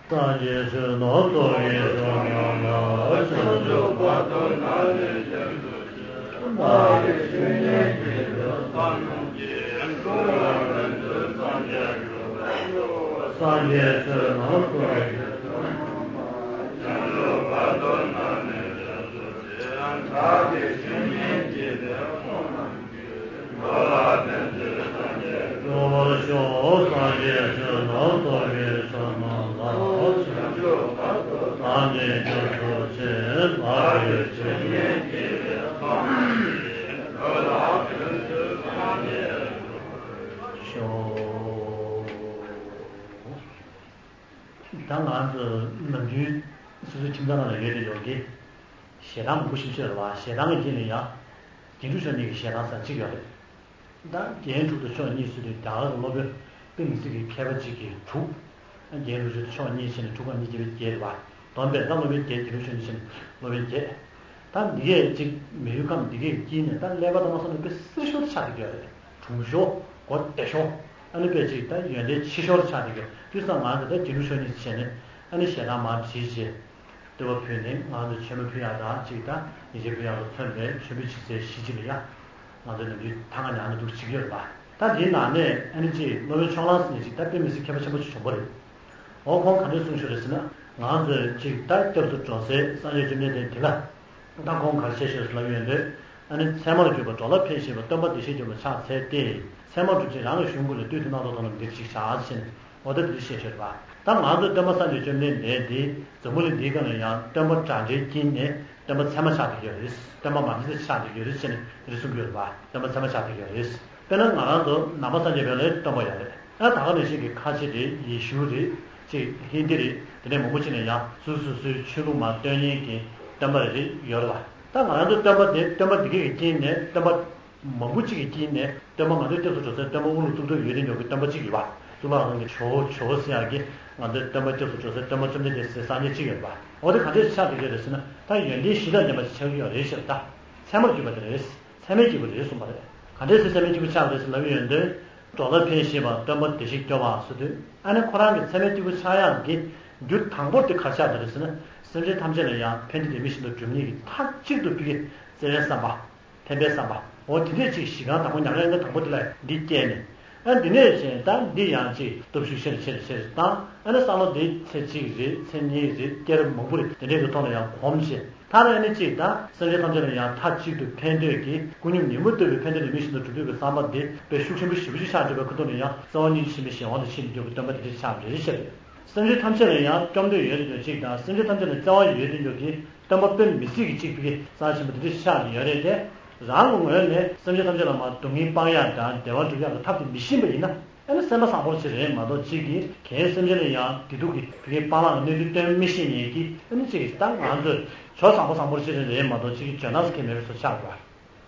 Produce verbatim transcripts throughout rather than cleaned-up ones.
སངས་རྒྱས་བྱོན་ནོ་ཐུགས་ཀྱི་བྱོན་ནོ་ལ། བྱང་ཆུབ་བར་དུ་བདག་ནི་སྐྱབས་སུ་མཆི། བདག་གི་ཆོས་ཉན་གྱིས་འདིར་ཁམས་རྣམས་ཀྱི། འགྲོ་ལ་ཕན་ཕྱིར་སངས་རྒྱས་འགྲུབ་པར་ཤོག། སངས་རྒྱས་བྱོན་ནོ་ཐུགས་ཀྱི། བྱང་ཆུབ་བར་དུ་བདག་ནི་སྐྱབས་སུ་མཆི། བདག་གི་ཆོས་ཉན་གྱིས་འདིར་ཁམས་རྣམས་ཀྱི། འགྲོ་ལ་ཕན་ཕྱིར་སངས་རྒྱས་འགྲུབ་པར་ཤོག། སངས་རྒྱས་བྱོན་ནོ་ཐུགས་ཀྱི་བྱོན་ནོ་ལ། བྱང་ཆུབ་བར་དུ་བདག་ནི་སྐྱབས་སུ་མཆི། བདག་གི་ཆོས་ཉན་གྱིས་འདིར་ཁམས་རྣམས་ཀྱི། འགྲོ་ལ་ཕན་ཕྱིར་སངས་རྒྱས་འགྲུབ་པར་ཤོག། ད་ང་ཚོ་ནམ་རྒྱུན་སོ་སོའི་ཁྱིམ་ཚང་ནང་ལ་ཡོད་དེ་ཡོད་ཀི། ཞེ་སྡང་མང་པོ་ཞིག་ཤོད་རེད་བ། ཞེ་སྡང་གི་རྐྱེན་ལ་ཡང་། རྒྱན་དྲུག་མཆོག་གཉིས་ཀྱི་ཞེ་སྡང་ཟེར་གཅིག་ཡོད་རེད། ད་རྒྱན་དྲུག་དང་མཆོག་གཉིས་ཟེར་དུས་རྒྱ་གར་གྱི་སློབ་དཔོན་དཔེ་མི་སྲིད་ཀྱི་མཁས་པ་གཅིག་གིས་དྲུག་རྒྱན་དྲུག་མཆོག་གཉིས་བྱས་ནས་དྲུག་གང་གཉིས་བརྒྱད་པའི་བརྒྱད་རེད་བ། བསྡོམས་པས་ད་སློབ་དཔོན་བརྒྱད། རྒྱན་དྲུག་མཆོག་གཉིས་བྱས་ནས་སློབ་དཔོན་བརྒྱད། ད་འདི་གས་གཅིག་མི་ཡུལ་ཁམས་འདི་གས་དཀྱིལ་ནས་ད་ཀླད་པ་དང་མ་སོང་ན་དཔེ་སེར་ཤོར་ཆགས་ཀྱི་ཡོད་རེད། གྲུང་ཤོར་མགོ་བདེ་ཤོར། ཨ་ནི་དཔེ་གཅིག་ད་ཡོན་ཏན་ཕྱི་ཤོར་ཆགས་ཀྱི་ཡོད། དེ་སོང་ང་ཚོ་ད་རྒྱན་དྲུག་མཆོག་གཉིས་བྱས་ནས་ཨ་ནི་ཞེ་སྡང་མར་བྲིས་བྱས། བསྟོད་པ་ཕུལ་ནས་ང་ཚོ་མཆོད་མེ་ཕུལ་ཡག་དང་གཅིག་དང་ཉེས་ཆད་ཕུལ་ཡག་ལ་མཚོན་པའི་མཆོད་འབུལ་ཆེ་ཚད་གཞི་གཅིག་ལ་ཡང་ང་ཚོ་ནམ་རྒྱུན་ཐང་ང་ཉག་ནས་འདུག་བྱེད་ཀྱི་ཡོད་རེད་པ། ད་འདིའི་ནང་ནས་ཨ་ནི་གཅིག་སློབ་དཔོན་ཕྱོགས་གླང་ཟེར་མཁན་གཅིག་ད་དཔེ་མི་སྲིད་མཁས་པ་ཆེན་པོ་ཞིག་བྱུང་བ་རེད། འོ་ཁོང་ག་འདྲས་གསུངས་བཞག་རེད་ཟེར་ན། ང་ཚོས་གཅིག་ད་སྐྱབས་སུ་འགྲོ་སའི་སངས་རྒྱས་བཅོམ་ལྡན་འདས་འདི་ལ། ད་ཁོང་ག་རེ་བཤད་བཞག་ཟེར་ལབ་ཡོང་དུས། ཨ་ནི་ཚད་མར་གྱུར་པ་འགྲོ་ལ་ཕན་བཞེད་པ་སྟོན་པ་བདེ་གཤེགས་སྟོན་པ་ཕྱག་འཚལ་ཏེ། ཚད་མ་གྲུབ་ཅིང་རང་གི་གཞུང་ཀུན་ལས། བཏུས་ཏེ་རྣམ་རྟོག་དང་ལྡན་པ་འདིར་གཅིག་བཞག་ཟེར་ནས། འོ་ད་འདི་བཤད་ཤོད་པ། ད་ང་ཚོ་སྟོན་པ་སངས་རྒྱས་བཅོམ་ལྡན་འདས་འདི་འཛམ་བུ་གླིང་འདིའི་སྒང་ལ་ཡང་སྟོན་པ་འདྲ་འདྲའི་དཀྱིལ་ནས་སྟོན་པ་ཚད་མ་ཆགས་བསྡད་ཡོད་རེད། སྟོན་པ་མ་ཎི་བརྒྱ་ཆགས་བསྡད་ཡོད་རེད་ཟེར་ནས་འདི་གསུང་གི་ཡོད་རེད་པ། སྟོན་པ་ཚད་མ་ཆགས་བསྡད་ཡོད་རེད། དཔེར་ན་ང་རང་ཚོ་ནང་པ་སངས་རྒྱས་པའི་ལ་སྟོན་པ་ཡོད་རེད། ཨ་ད་ག་ནང་བཞིན་གྱི་ཁ་ཆེ་རེད། ཡེ་ཤུ་རེད། ཅིག་ཧིན་དི་རེད། དེ་ནས་མང་པོ་ཅིག་ནས་ཡང་སོ་སོ་སོའི་ཆོས་ལུགས་མར་སྟོན་མཁན་གྱི་སྟོན་པ་རེ་རེ་ཡོད་རེད་པ། ད་ང་རང་ཚོ་སྟོན་པ་དེ་སྟོན་པ་འདི་གའི་དཀྱིལ་ནས་སྟོན་པ་མང་པོ་ཅིག་གི་དཀྱིལ་ནས་སྟོན་པ་ང་ཚོའི་སྐྱབས་སུ་འགྲོ་སའི་སྟོན་པ་དབུ་རུ་གཙུག་ཏོར་ཡོད་དེ་འཇོག་གི་སྟོན་པ་གཅིག་ཡོད་པ། གཙུག་ལག་ཁང་གི་ཇོ་བོ་ཇོ་བོ་ཟེར་ཡག་གི་ང་ཚོའི་སྟོན་པ་སྐྱབས་སུ་འགྲོ་སའི་སྟོན་པ་བཅོམ་ལྡན་འདས་ཟེར་སངས་རྒྱས་གཅིག་ཡོད་པ། འོ་དེ་ག་འདྲས་ཆགས་བསྡད་ཀྱི་རེད་ཟེར་ན། ད་ཡོན་ཏན་བཞི་དང་ལྡན་པ་ཞིག་ཆགས་ཀྱི་ཡོད་རེད་ཟེར། ད་ཚད་མར་གྱུར་པ་དེ་རེད། ཚད་མའི་སྐྱེས་བུ་རེད་གསུངས་པ་རེད། ག་འདྲས་སེ་ཚད་མའི་སྐྱེས་བུ་ཆགས་རེད་ཟེར་ལབ་ཡོང་དུས། འགྲོ་ལ་ཕན་བཞེད་པ་སྟོན་པ་བདེ་གཤེགས་སྐྱོབ་པ་ཟེར་དུས། ཨ་ནི་ཁོ་རང་གི་ཚད་མའི་སྐྱེས་བུ་ཆགས་ཡག་གི་རྒྱུ་དང་པོ་དེ་ག་རེ་ཆགས་བསྡད་རེད་ཟེར་ན། སེམས་ཅན་ཐམས་ཅད་ལ་ཡང་ཕན་བདེ་ལྡན་མིན་ཞིག་ཏུ་སྒྲུབ་ནི་གི་མཐའ་གཅིག་ཏུ་ཕ་གི་བརྩེ་བའི་བསམ་པ། ཕན་པའི་བསམ་པ། འོ་དེ་འདྲས་ཅིག་གཞི་རྐང་དང་པོ་ཉམས་ལེན་དང་པོ་དེ་ལ་འདི་བསྐྱལ་ནས། ཨ་འདི་ནས་བྱས་ད་འདི་ཡང་ཅིག་སྟོབས་ཤུགས་ཆེ་རུ་ཆེ་རུ་ཆེ་རུ་བཏང་། ཨ་ནི་བསམ་བློ་འདི་ཚེ་གཅིག་རེད། ཚེ་གཉིས་རེད། བསྐལ་པ་མང་པོ་རེད། དེ་འདྲས་ཀྱི་ཐོག་ལ་ཡང་གོམས་བྱས། མཐར་ཨ་ནི་གཅིག་ད་སེམས་ཅན་ཐམས་ཅད་ལ་ཡང་མཐའ་གཅིག་ཏུ་ཕན་འདོད་ཀྱི་ཀུན་སྙོམས་ཉིན་མོ་ལྟ་བུའི་ཕན་བདེ་ལྡན་མིན་ཞིག་ཏུ་སྒྲུབ་འདོད་ཀྱི་བསམ་པ་འདི་དཔེ་ཤུགས་ཆེན་པོ་ཞེ་པོ་ཅིག་ཆགས་འགྲོ་བའི་ཁ་ཐུག་ནས་ཡང་གསང་བ་སྙིང་རྗེ་ཆེན་པོའི་གཞན་དབང་དུ་ཕྱིན་འགྱུར་གྱི་སྟོན་པ་དེ་འདྲ་ཆགས་རེ་རེ་བྱས་པས། སེམས་ཅན་ཐམས་ཅད་ལ་ཡང་སྐྱོབ་འདོད་ཡོད་དེ་འཇོག་གཅིག་དང་སེམས་ཅན་ཐམས་ཅད་ལ་བརྩེ་བ་ཡོད་དེ་འཇོག་གི་སྟོན་པ་དཔེ་མི་སྲིད་ཀྱི་གཅིག་ཕ་གི་གསང་ཆེན་པོ་དེ་འདྲ་ཆགས་ནས་ཡོད་རེད་དེ། རང་གི་ངོས་ནས་སེམས་ཅན་ཐམས་ཅད་ལ་མར་སྡུག་བསྔལ་སྤང་ཡག་དང་བདེ་བ་སྒྲུབ་ཡག་གི་ཐབས་དེ་མི་ཤེས་པ་ཡིན་ན། ཨ་ནི་སེམས་པ་བཟང་པོ་ཅིག་རེད་མ་གཏོགས་གཅིག་གིས་གཞན་སེམས་ཅན་ལ་ཡང་བདེ་སྡུག་གི་ཕ་གི་སྤང་བླང་གནས་ཚུལ་སྟོན་མི་ཤེས་མཁན་གྱི་ཨ་ནི་གཅིག་གིས་ད་ང་ཚོས་ཇོ་བཟང་པོ་བཟང་པོ་ཅིག་རེད་མ་གཏོགས་གཅིག་གིས་འཇོན་ཐང་ཟེར་མཁན་མེད་པའི་བཟོ་ཆགས་འདུག་བ།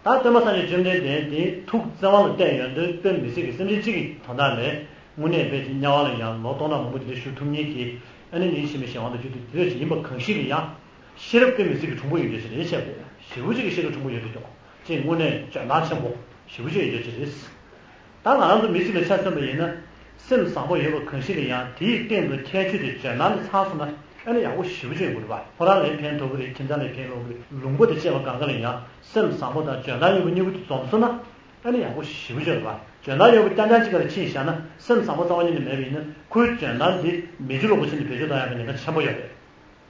ད་སྟོན་པ་སངས་རྒྱས་བཅོམ་ལྡན་འདས་དེ་ཐུགས་བརྩེ་བ་ལ་བརྟེན་ཡོང་དུས་དཔེ་མི་སྲིད་ཀྱི་སེམས་ཅན་གཅིག་གི་དོན་དག་ལས་དངོས་གནས་དཔེ་ཅིག་དམྱལ་བ་ལ་ཡང་ལོ་སྟོང་ཕྲག་མང་པོ་དེ་འདྲ་བཞུགས་ཐུབ་མཁན་གྱི་ཨ་ནི་སྙིང་རྗེ་ཆེན་པོའི་གཞན་དབང་དུ་གྱུར་ཏེ་དེ་འདྲ་ཞིག་ཡིན་པ་གང་ཞིག་ལ་ཡང་ཤེས་རབ་དཔེ་མི་སྲིད་ཀྱི་གྲུང་པོ་ཡོད་རྒྱུ་ཞིག་རེད་བཤད་པས། ཞེ་པོ་ཅིག་གི་ཤེས་རབ་གྲུང་པོ་ཡོད་རྒྱུ་ཅིག་དངོས་གནས་འཇོན་ཐང་ཆེན་པོ་ཞེ་པོ་ཅིག་ཡོད་རྒྱུ་ཅིག་རེད། ད་ང་རང་ཚོ་མི་གཅིག་ལ་ཆ་མཚོན་པ་ཡིན་ན། སེམས་བཟང་པོ་ཡོད་པ་གང་ཞིག་ལ་ཡང་དེའི་སྟེང་དུ་ཁྱད་ཆོས་དེ་འཇོན་ཐང་ཚང་སོང་ན་ཨ་ནི་ཡག་པོ་ཞེ་པོ་ཅིག་ཡོང་གི་རེད་པ། ཁོ་རང་ལ་ཕན་ཐོགས་ཀྱི་རེད། ཁྱིམ་ཚང་ལ་ཕན་ཐོགས་ཀྱི་རེད། ལུང་པ་དང་བཅས་པ་གང་ག་ལ་ཡང་སེམས་བཟང་པོ་དང་འཇོན་ཐང་ཡོད་པ་གཉིས་པོ་དེ་འཛོམས་སོང་ན་ཨ་ནི་ཡག་པོ་ཞེ་པོ་ཅིག་ཡོང་གི་རེད་པ། འཇོན་ཐང་ཡོད་པ་རྐྱང་རྐྱང་གཅིག་ག་ལ་ཕྱིན་བཞག་ན། སེམས་བཟང་པོ་རྩ་བ་ཉིད་ནས་མེད་པ་ཡིན་ན་ཁོའི་འཇོན་ཐང་དེ་མེ་ཆུ་ལོག་པ་བཞིན་དུ་བེད་སྤྱོད་གཏོང་ཡག་གི་ཉེན་ཁ་ཆེན་པོ་ཡོད་རེད།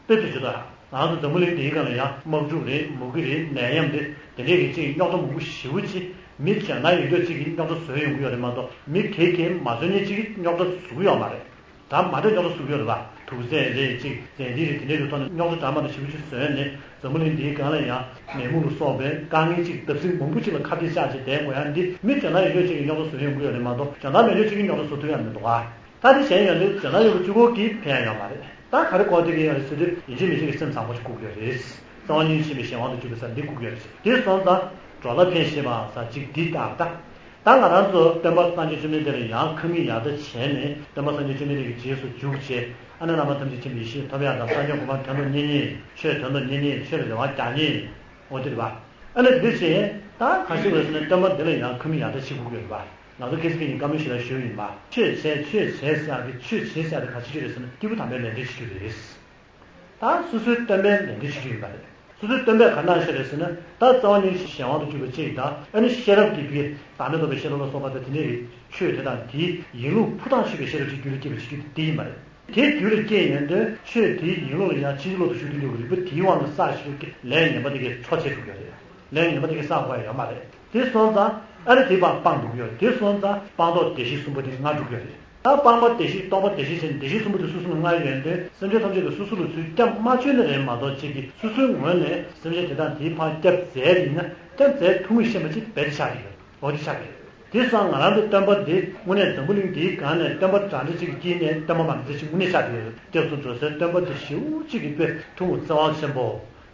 དཔེ་དེ་ཞུ་དང་། ང་ཚོ་འཛམ་བུ་གླིང་འདིའི་སྒང་ལ་ཡང་དམག་འཁྲུག་རེད། མུ་གེ་རེད། ནད་ཡམས་རེད། དེ་འདྲས་ཀྱི་ཅིག་རྙོག་དྲ་མང་པོ་ཞེ་པོ་ཅིག་མི་འཇོན་ཐང་ཡོད་མཁན་ཅིག་གིས་རྙོག་དྲ་བཟོས་ཡོང་གི་ཡོད་རེད་མ་གཏོགས། མི་དེ་གིས་མ་བཟོས་མཁན་ཅིག་གིས་རྙོག་དྲ་བཟོ་གི་ཡོད་མ་རེད། ད་མ་འདྲ་རྙོག་དྲ་བཟོ་གི་ཡོད་རེད་པ། དུག་རྫས་རེད། ཅིག་རྫས་མདེལ་རེད། དེ་འདྲས་ཀྱི་ཐོག་ནས་རྙོག་དྲ་འདྲ་མི་འདྲ་ཞེ་པོ་ཅིག་བཟོས་ནས་འཛམ་བུ་གླིང་འདིའི་སྒང་ལ་ཡང་ནད་མུག་ལ་སོགས་པའི་དཀའ་ངལ་ཅིག་བརྡབ་གསིག་མང་པོ་ཅིག་ལ་ཁ་གཏད་བཅག་བྱས་བསྡད་དགོས་ཡག་འདི་མི་འཇོན་ཐང་ཡོད་མཁན་ཅིག་གིས་རྙོག་དྲ་བཟོ་ཡོང་གི་ཡོད་རེད་མ་གཏོགས། འཇོན་ཐང་མེད་མཁན་ཅིག་གིས་རྙོག་དྲ་བཟོ་ཐུབ་ཡག་མི་འདུག་ག་ད་དེ་གཞན་ཡོད་དུས་འཇོན་ཐང་ཡོད་པ་གཅིག་པོ་གིས་ཕན་ཡོད་མ་རེད། ད་ག་རེ་གོ་བསྡད་ཀྱི་ཡོད་རེད་ཟེར་དུས། ཡིན་གཅིག་མིན་གཅིག་གི་སེམས་བཟང་པོ་ཞིག་དགོས་ཀྱི་ཡོད་རེད། རྩ་བ་ཉིད་ནས་ཤེས་པའི་གཞན་དབང་དུ་གྱུར་པའི་ས་འདི་དགོས་ཀྱི་ཡོད་རེད། དེ་སོང་ཙང་འགྲོ་ལ་ཕན་ཞེས་པ་ས་གཅིག་འདི་ལྟར་ད། ད་ང་རང་ཚོ་སྟོན་པ་སངས་རྒྱས་བཅོམ་ལྡན་འདས་ལ་ཡང་ཁ་མིག་ཡར་ལྟ་བྱས་ནས། སྟོན་པ་སངས་རྒྱས་བཅོམ་ལྡན་འདས་ཀྱི་རྗེས་སུ་འཇུག་བྱས། ཨ་ནི་བླ་མ་ཐམས་ཅད་མཁྱེན་པའི་ཡེ་ཤེས་ཐོབ་ཡག་དང་། སངས་རྒྱས་གོ་འཕང་དོན་དུ་གཉེར་ཉེས། ཆོས་དོན་དུ་གཉེར་ཉེས། ཆོས་ལ་རེ་བ་རྒྱག་ཉེས། འོ་དེ་རེད་པ། ཨ་ནི་འདི་བྱས་ད་ག་ཞིག་རེད་ཟེར་ན། སྟོན་པ་འདི་ལ་ཡང་ཁ་མིག་ཡར་ལྟ་བྱེད་དགོས་ཀྱི་ཡོད་རེད་པ། ང་ཚོ་ཁ་སང་ཉིན་བཀའ་མོལ་ཞིག་ལ་ཞུས་ཡིན་པ། ཆོས་བྱེད་ཆོས་བྱེད་ཟེར་ཡག་གི་ཆོས་བྱེད་ཟེར་ཡག་དེ་ག་ཅི་ཞིག་རེད་ཟེར་ན། སྐྱེས་བུ་དམ་པའི་ལས་འབྲས་ཞིག་རེད། ད་སོ་སོའི་སྟོན་པའི་ལས་འབྲས་ཞིག་ཡིན་པ་རེད། སོ་སོའི་སྟོན་པས་ག་འདྲ་ཞིག་རེད་ཟེར་ན། ད་རྩ་བ་ཉིད་གཞན་དབང་དུ་གྱུར་པ་གཅིག་དང་། ཨ་ནི་ཤེས་རབ་ཀྱི་བི་བདག་མེད་རྟོགས་པའི་ཤེས་རབ་ལ་སོགས་པ་དང་། དེ་འདྲའི་ཆོས་དེ་དང་དེའི་ཡིན་ལུགས་ཕུ་ཐག་ཆོད་པའི་ཤེས་རབ་ཅིག་རྒྱུད་ལ་སྐྱེས་པ་ཞིག་དེ་ཡིན་པ་རེད། དེ་རྒྱུད་ལ་སྐྱེས་ཡོང་དུས་ཆོས་དེའི་ཡིན་ལུགས་ལ་ཡང་ཕྱིན་ཅི་ལོག་ཏུ་ཞུགས་ཏེ་འགྲོ་གི་རིགས་པ་དེའི་དབང་གིས་བསགས་ཞིག་གི་ལས་ངན་པ་དེ་གས་འཕྲོ་ཆད་འགྲོ་གི་རེད། ལས་ངན་པ་དེ་གས་བསགས་དགོས་ཡ་ཡོད་མ་རེད། དེ་སོང་ཙང་ཨ་ནི་དེ་སྤང་སྤང་འགྲོ་གི་ཡོད་རེད། དེ་སོང་ཙང་སྤངས་རྟོགས་བདེ་གཤེགས་གསུམ་པོ་དེ་ལྔ་འགྲོ་གི་ཡོད་རེད། ད་སྤངས་པ་བདེ་གཤེགས། སྟོང་པ་བདེ་གཤེགས་བྱས་ནས་བདེ་གཤེགས་གསུམ་པོ་དེ་སོ་སོ་ལ་མངའ་ཡོང་དུས། སེམས་ཅན་ཐམས་ཅད་ཀྱིས་སོ་སོ་ལ་ཚུར་སྐྱབས་མ་བཅོལ་ན་རེད་མ་གཏོགས། གཅིག་གིས་སོ་སོའི་ངོས་ནས་སེམས་ཅན་དེ་དང་དེའི་ཕར་སྐྱབས་བཙལ་ཡིན་ན། སྐྱབས་བཙལ་ཐུབ་ངེས་ཤེས་པ་ཅིག་རྦད་དེ་ཆགས་ཀྱི་ཡོད། ལོ་རྒྱུས་ཆགས་ཀྱི་ཡོད། དེ་སོང་ང་རང་ཚོའི་སྟོན་པ་འདི་དངོས་གནས་འཛམ་བུ་གླིང་འདིའི་སྒང་ནས་སྟོན་པ་འདྲ་འདྲ་ཅིག་གི་དཀྱིལ་ནས་སྟོན་པ་མ་འདྲ་ཅིག་དངོས་གནས་ཆགས་ཀྱི་ཡོད། སྐྱབས་སུ་འགྲོ་སའི་སྟོན་པ་འདི་ཞེ་པོ་ཅིག་གི་དཔེ་ཐུང་ངུ་བརྩེ་བ་ཆེན་པོ།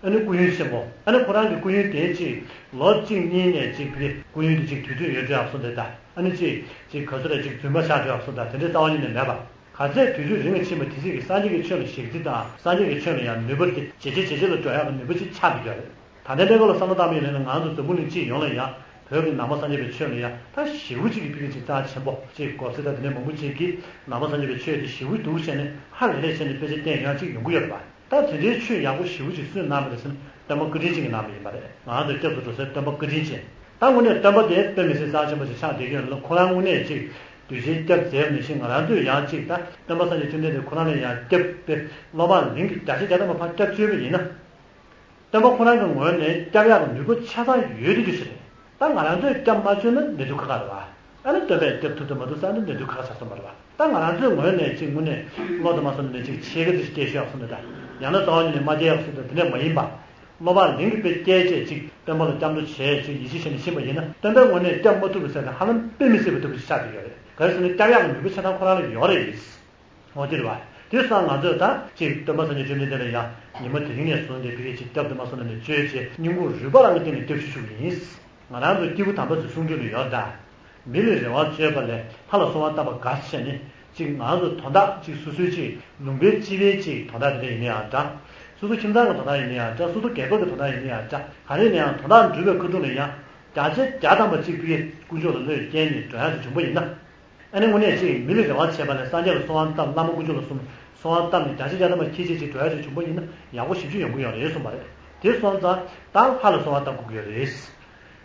ཨ་ནི་སྐུ་ཡོན་ཆེན་པོ། ཨ་ནི་ཁོ་རང་གི་སྐུ་ཡོན་དེ་ཅིག་ལོ་གཅིག་གཉིས་ནས་ཅིག་དེ་སྐུ་ཡོན་དེ་ཅིག་དུས་ཚོད་ཡོལ་འགྲོ་ཡག་བཟོ་འདྲ་དང་། ཨ་ནི་ཅིག་ཅིག་ག་ཚོད་རེ་ཅིག་རྫུན་མ་ཆགས་འགྲོ་ཡག་བཟོ་འདྲ་དེ་འདྲའི་རྩ་བ་ཉིད་ནས་མེད་པ། ག་ཚད་དུས་ཚོད་རིང་ལ་ཕྱིན་པ་དེ་ཅིག་གིས་སངས་རྒྱས་ཀྱི་ཆོས་ལ་ཞེན་ཚད་དང་། སངས་རྒྱས་ཀྱི་ཆོས་ལ་ཡང་ནུས་པ་དེ་ཇེ་ཆེ་ཇེ་ཆེ་ལ་འགྲོ་ཡག་གི་ནུས་པ་ཅིག་ཆགས་འགྲོ་གི་ཡོད་རེད། ད་ལྟའི་གནས་སྐབས་ལ་བསམ་བློ་བཏང་བ་ཡིན་ན། ང་ཚོ་འཛམ་བུ་གླིང་སྤྱི་ཡོངས་ལ་ཡང་བོད་ཀྱི་ནང་པ་སངས་རྒྱས་པའི་ཆོས་ལ་ཡང་ད་ཞེ་པོ་ཅིག་གི་ཕ་གི་ཅིག་རྩ་ཆེན་པོ་ཅིག་དགོས་ཚུལ་དང་། དེ་ནས་མང་པོ་ཅིག་གིས་ནང་པ་སངས་རྒྱས་པའི་ཆོས་དེ་ཞེ་པོ་སྡུག་བྱས་ནས་ཧ་ལས་ལས་བྱས་ནས་དཔེ་ཆ་བསྟན་ཡག་ཅིག་ཡོང་གི་ཡོད་རེད་པ། ད་དེ་འདྲའི་ཆོས་ཡག་པོ་ཞེ་པོ་ཅིག་སུས་གནང་བ་རེད་ཟེར་ན། སྟོན་པ་བཀའ་དྲིན་ཅན་གྱིས་གནང་བ་ཡིན་པ་རེད། ང་ཚོ་སྐྱབས་སུ་འགྲོ་སའི་སྟོན་པ་བཀའ་དྲིན་ཅན། ད་དངོས་གནས་སྟོན་པ་དེ་དཔེ་མི་སྲིད་རྩ་ཆེན་པོ་ཅིག་ཆགས་བསྡད་ཀྱི་ཡོད་ལ། ཁོ་རང་དངོས་གནས་ཅིག་གདུལ་བྱའི་སྐྱབས་མཛད་པ་ནང་བཞིན། ང་རང་ཚོས་ཡང་ཅིག་ད་སྟོན་པ་སངས་རྒྱས་བཅོམ་ལྡན་འདས་ཁོ་རང་ལ་ཡང་སྐྱབས་དཔེ་སློབ་མ་ལིང་གི་བརྒྱ་ཆ་བརྒྱ་ཐམ་པ་ཕར་སྐྱབས་བཅོལ་བ་ཡིན་ན། སྟོན་པ་ཁོ་རང་གི་ངོས་ནས་སྐྱབས་ཡག་གི་ནུས་པ་ཆ་ཚང་ཡོད་དེ་འདྲ་ཞིག་རེད། ད་ང་རང་ཚོས་སྐྱབས་མ་བཅོལ་ན་ནད་དུག་ཁག་ཁག་རེད་བ། ཨ་ནི་སྟོན་པས་སྐྱབས་ཐུབ་ཐུབ་མ་འདུག་ཟེར་ན་ནད་དུག་ཁག་ཁག་ཆགས་སོང་བ་རེད་བ། ད་ང་རང་ཚོའི་ངོས་ནས་ཅིག་དངོས་གནས་བློ་དང་མ་སོང་ན་ནས་ཅིག་ཆེད་ཁ་ཅིག་སྐྱེ་ཤོག་གསུངས་ནས། ད་ཡང་ན་རྩ་བ་ཉིད་ནས་མ་སྐྱེ་ཡག་གསུངས་ཏེ་དེ་འདྲ་མ་ཡིན་པ། སློབ་མ་ལིང་གི་དཔེ་སྐྱེས་བྱས་ཅིག་སྟོན་པ་ལ་སྐྱབས་འགྲོ་བྱས་ཅིག་ཡིད་ཆེས་བྱས་ནས་ཕྱིན་པ་ཡིན་ན། སྟོན་པའི་ངོས་ནས་སྐྱབས་མ་ཐུབ་པ་ཟེར་ན་ཧ་ལམ་དཔེ་མི་སྲིད་པ་ལྟ་བུ་ཞིག་ཆགས་བསྡད་ཡོད་རེད། ག་རེ་ཟེར་ན། སྐྱབས་ཡག་གི་ནུས་པ་ཆ་ཚང་ཁོ་རང་ལ་ཡོད་རེད། འོ་དེ་རེད་བ། དེ་སོང་ང་ཚོས་ད་ཅིག་སྟོན་པ་སངས་རྒྱས་བཅོམ་ལྡན་འདས་ལ་ཡང་ཉི་མ་དེ་རིང་ནས་བཟུང་སྟེ་ཕ་གི་ཅིག་སྐྱབས་དུ་མ་སོང་ནས་ནས་བཅོལ་བྱས། སྙིང་ཁུང་རུས་པ་རང་གི་སྟེང་ནས་སྐྱབས་ཞུ་ཞུ་གི་ཡིན། ང་རང་ཚོ་སྐྱེས་བུ་དམ་པ་ཚོའི་གསུང་སྒྲོས་ལ་ཡོད་ད། མི་ལ་རེ་བ་བཅོལ་བ་ལས་ལྷ་ལ་གསོལ་བ་བཏབ་པ་དགའ་བྱས་ནས། ཅིག་ང་ཚོ་དོན་དག་ཅིག་སོ་སོའི་ཅིག་ལུང་པའི་སྤྱི་པའི་ཅིག་དོན་དག་དེ་འདྲ་ཡིན་ན་ཡང་འདྲ། སོ་སོ་ཁྱིམ་ཚང་གི་དོན་དག་ཡིན་ན་ཡང་འདྲ། སོ་སོ་རྒྱལ་ཁབ་ཀྱི་དོན་དག་ཡིན་ན་ཡང་འདྲ། ག་རེ་ཡིན་ན་ཡང་དོན་དག་འགྲུབ་པའི་ཁ་ཐུག་ལ་ཡང་བརྒྱ་ཆ་བརྒྱ་ཐམ་པ་ཅིག་ཕ་གི་དཀོན་མཆོག་ལ་བློས་བཀལ་ནས་འགྲོ་ཡག་ཅིག་བྱུང་པ་ཡིན་ན། ཨ་ནི་དངོས་གནས་ཅིག་མི་ལ་རེ་བ་བྱས་པ་ལས་སངས་རྒྱས་ལ་གསོལ་བ་བཏབ། བླ་མ་དཀོན་མཆོག་ལ་གསུམ་གསོལ་བ་བཏབ་ནས་བརྒྱ་ཆ་བརྒྱ་ཐམ་པ་ཁྱེད་ཅིག་ཅིག་འགྲོ་ཡག་ཅིག་བྱུང་པ་ཡིན་ན་ཡག་པོ་ཞེ་པོ་ཅིག་ཡོང་གི་ཡོད་རེད་གསུངས་པ་རེད། དེ་སོང་ཙང་ད་ལྷ་ལ་གསོལ་བ་བཏབ་དགོས་ཀྱི་ཡོད་རེད།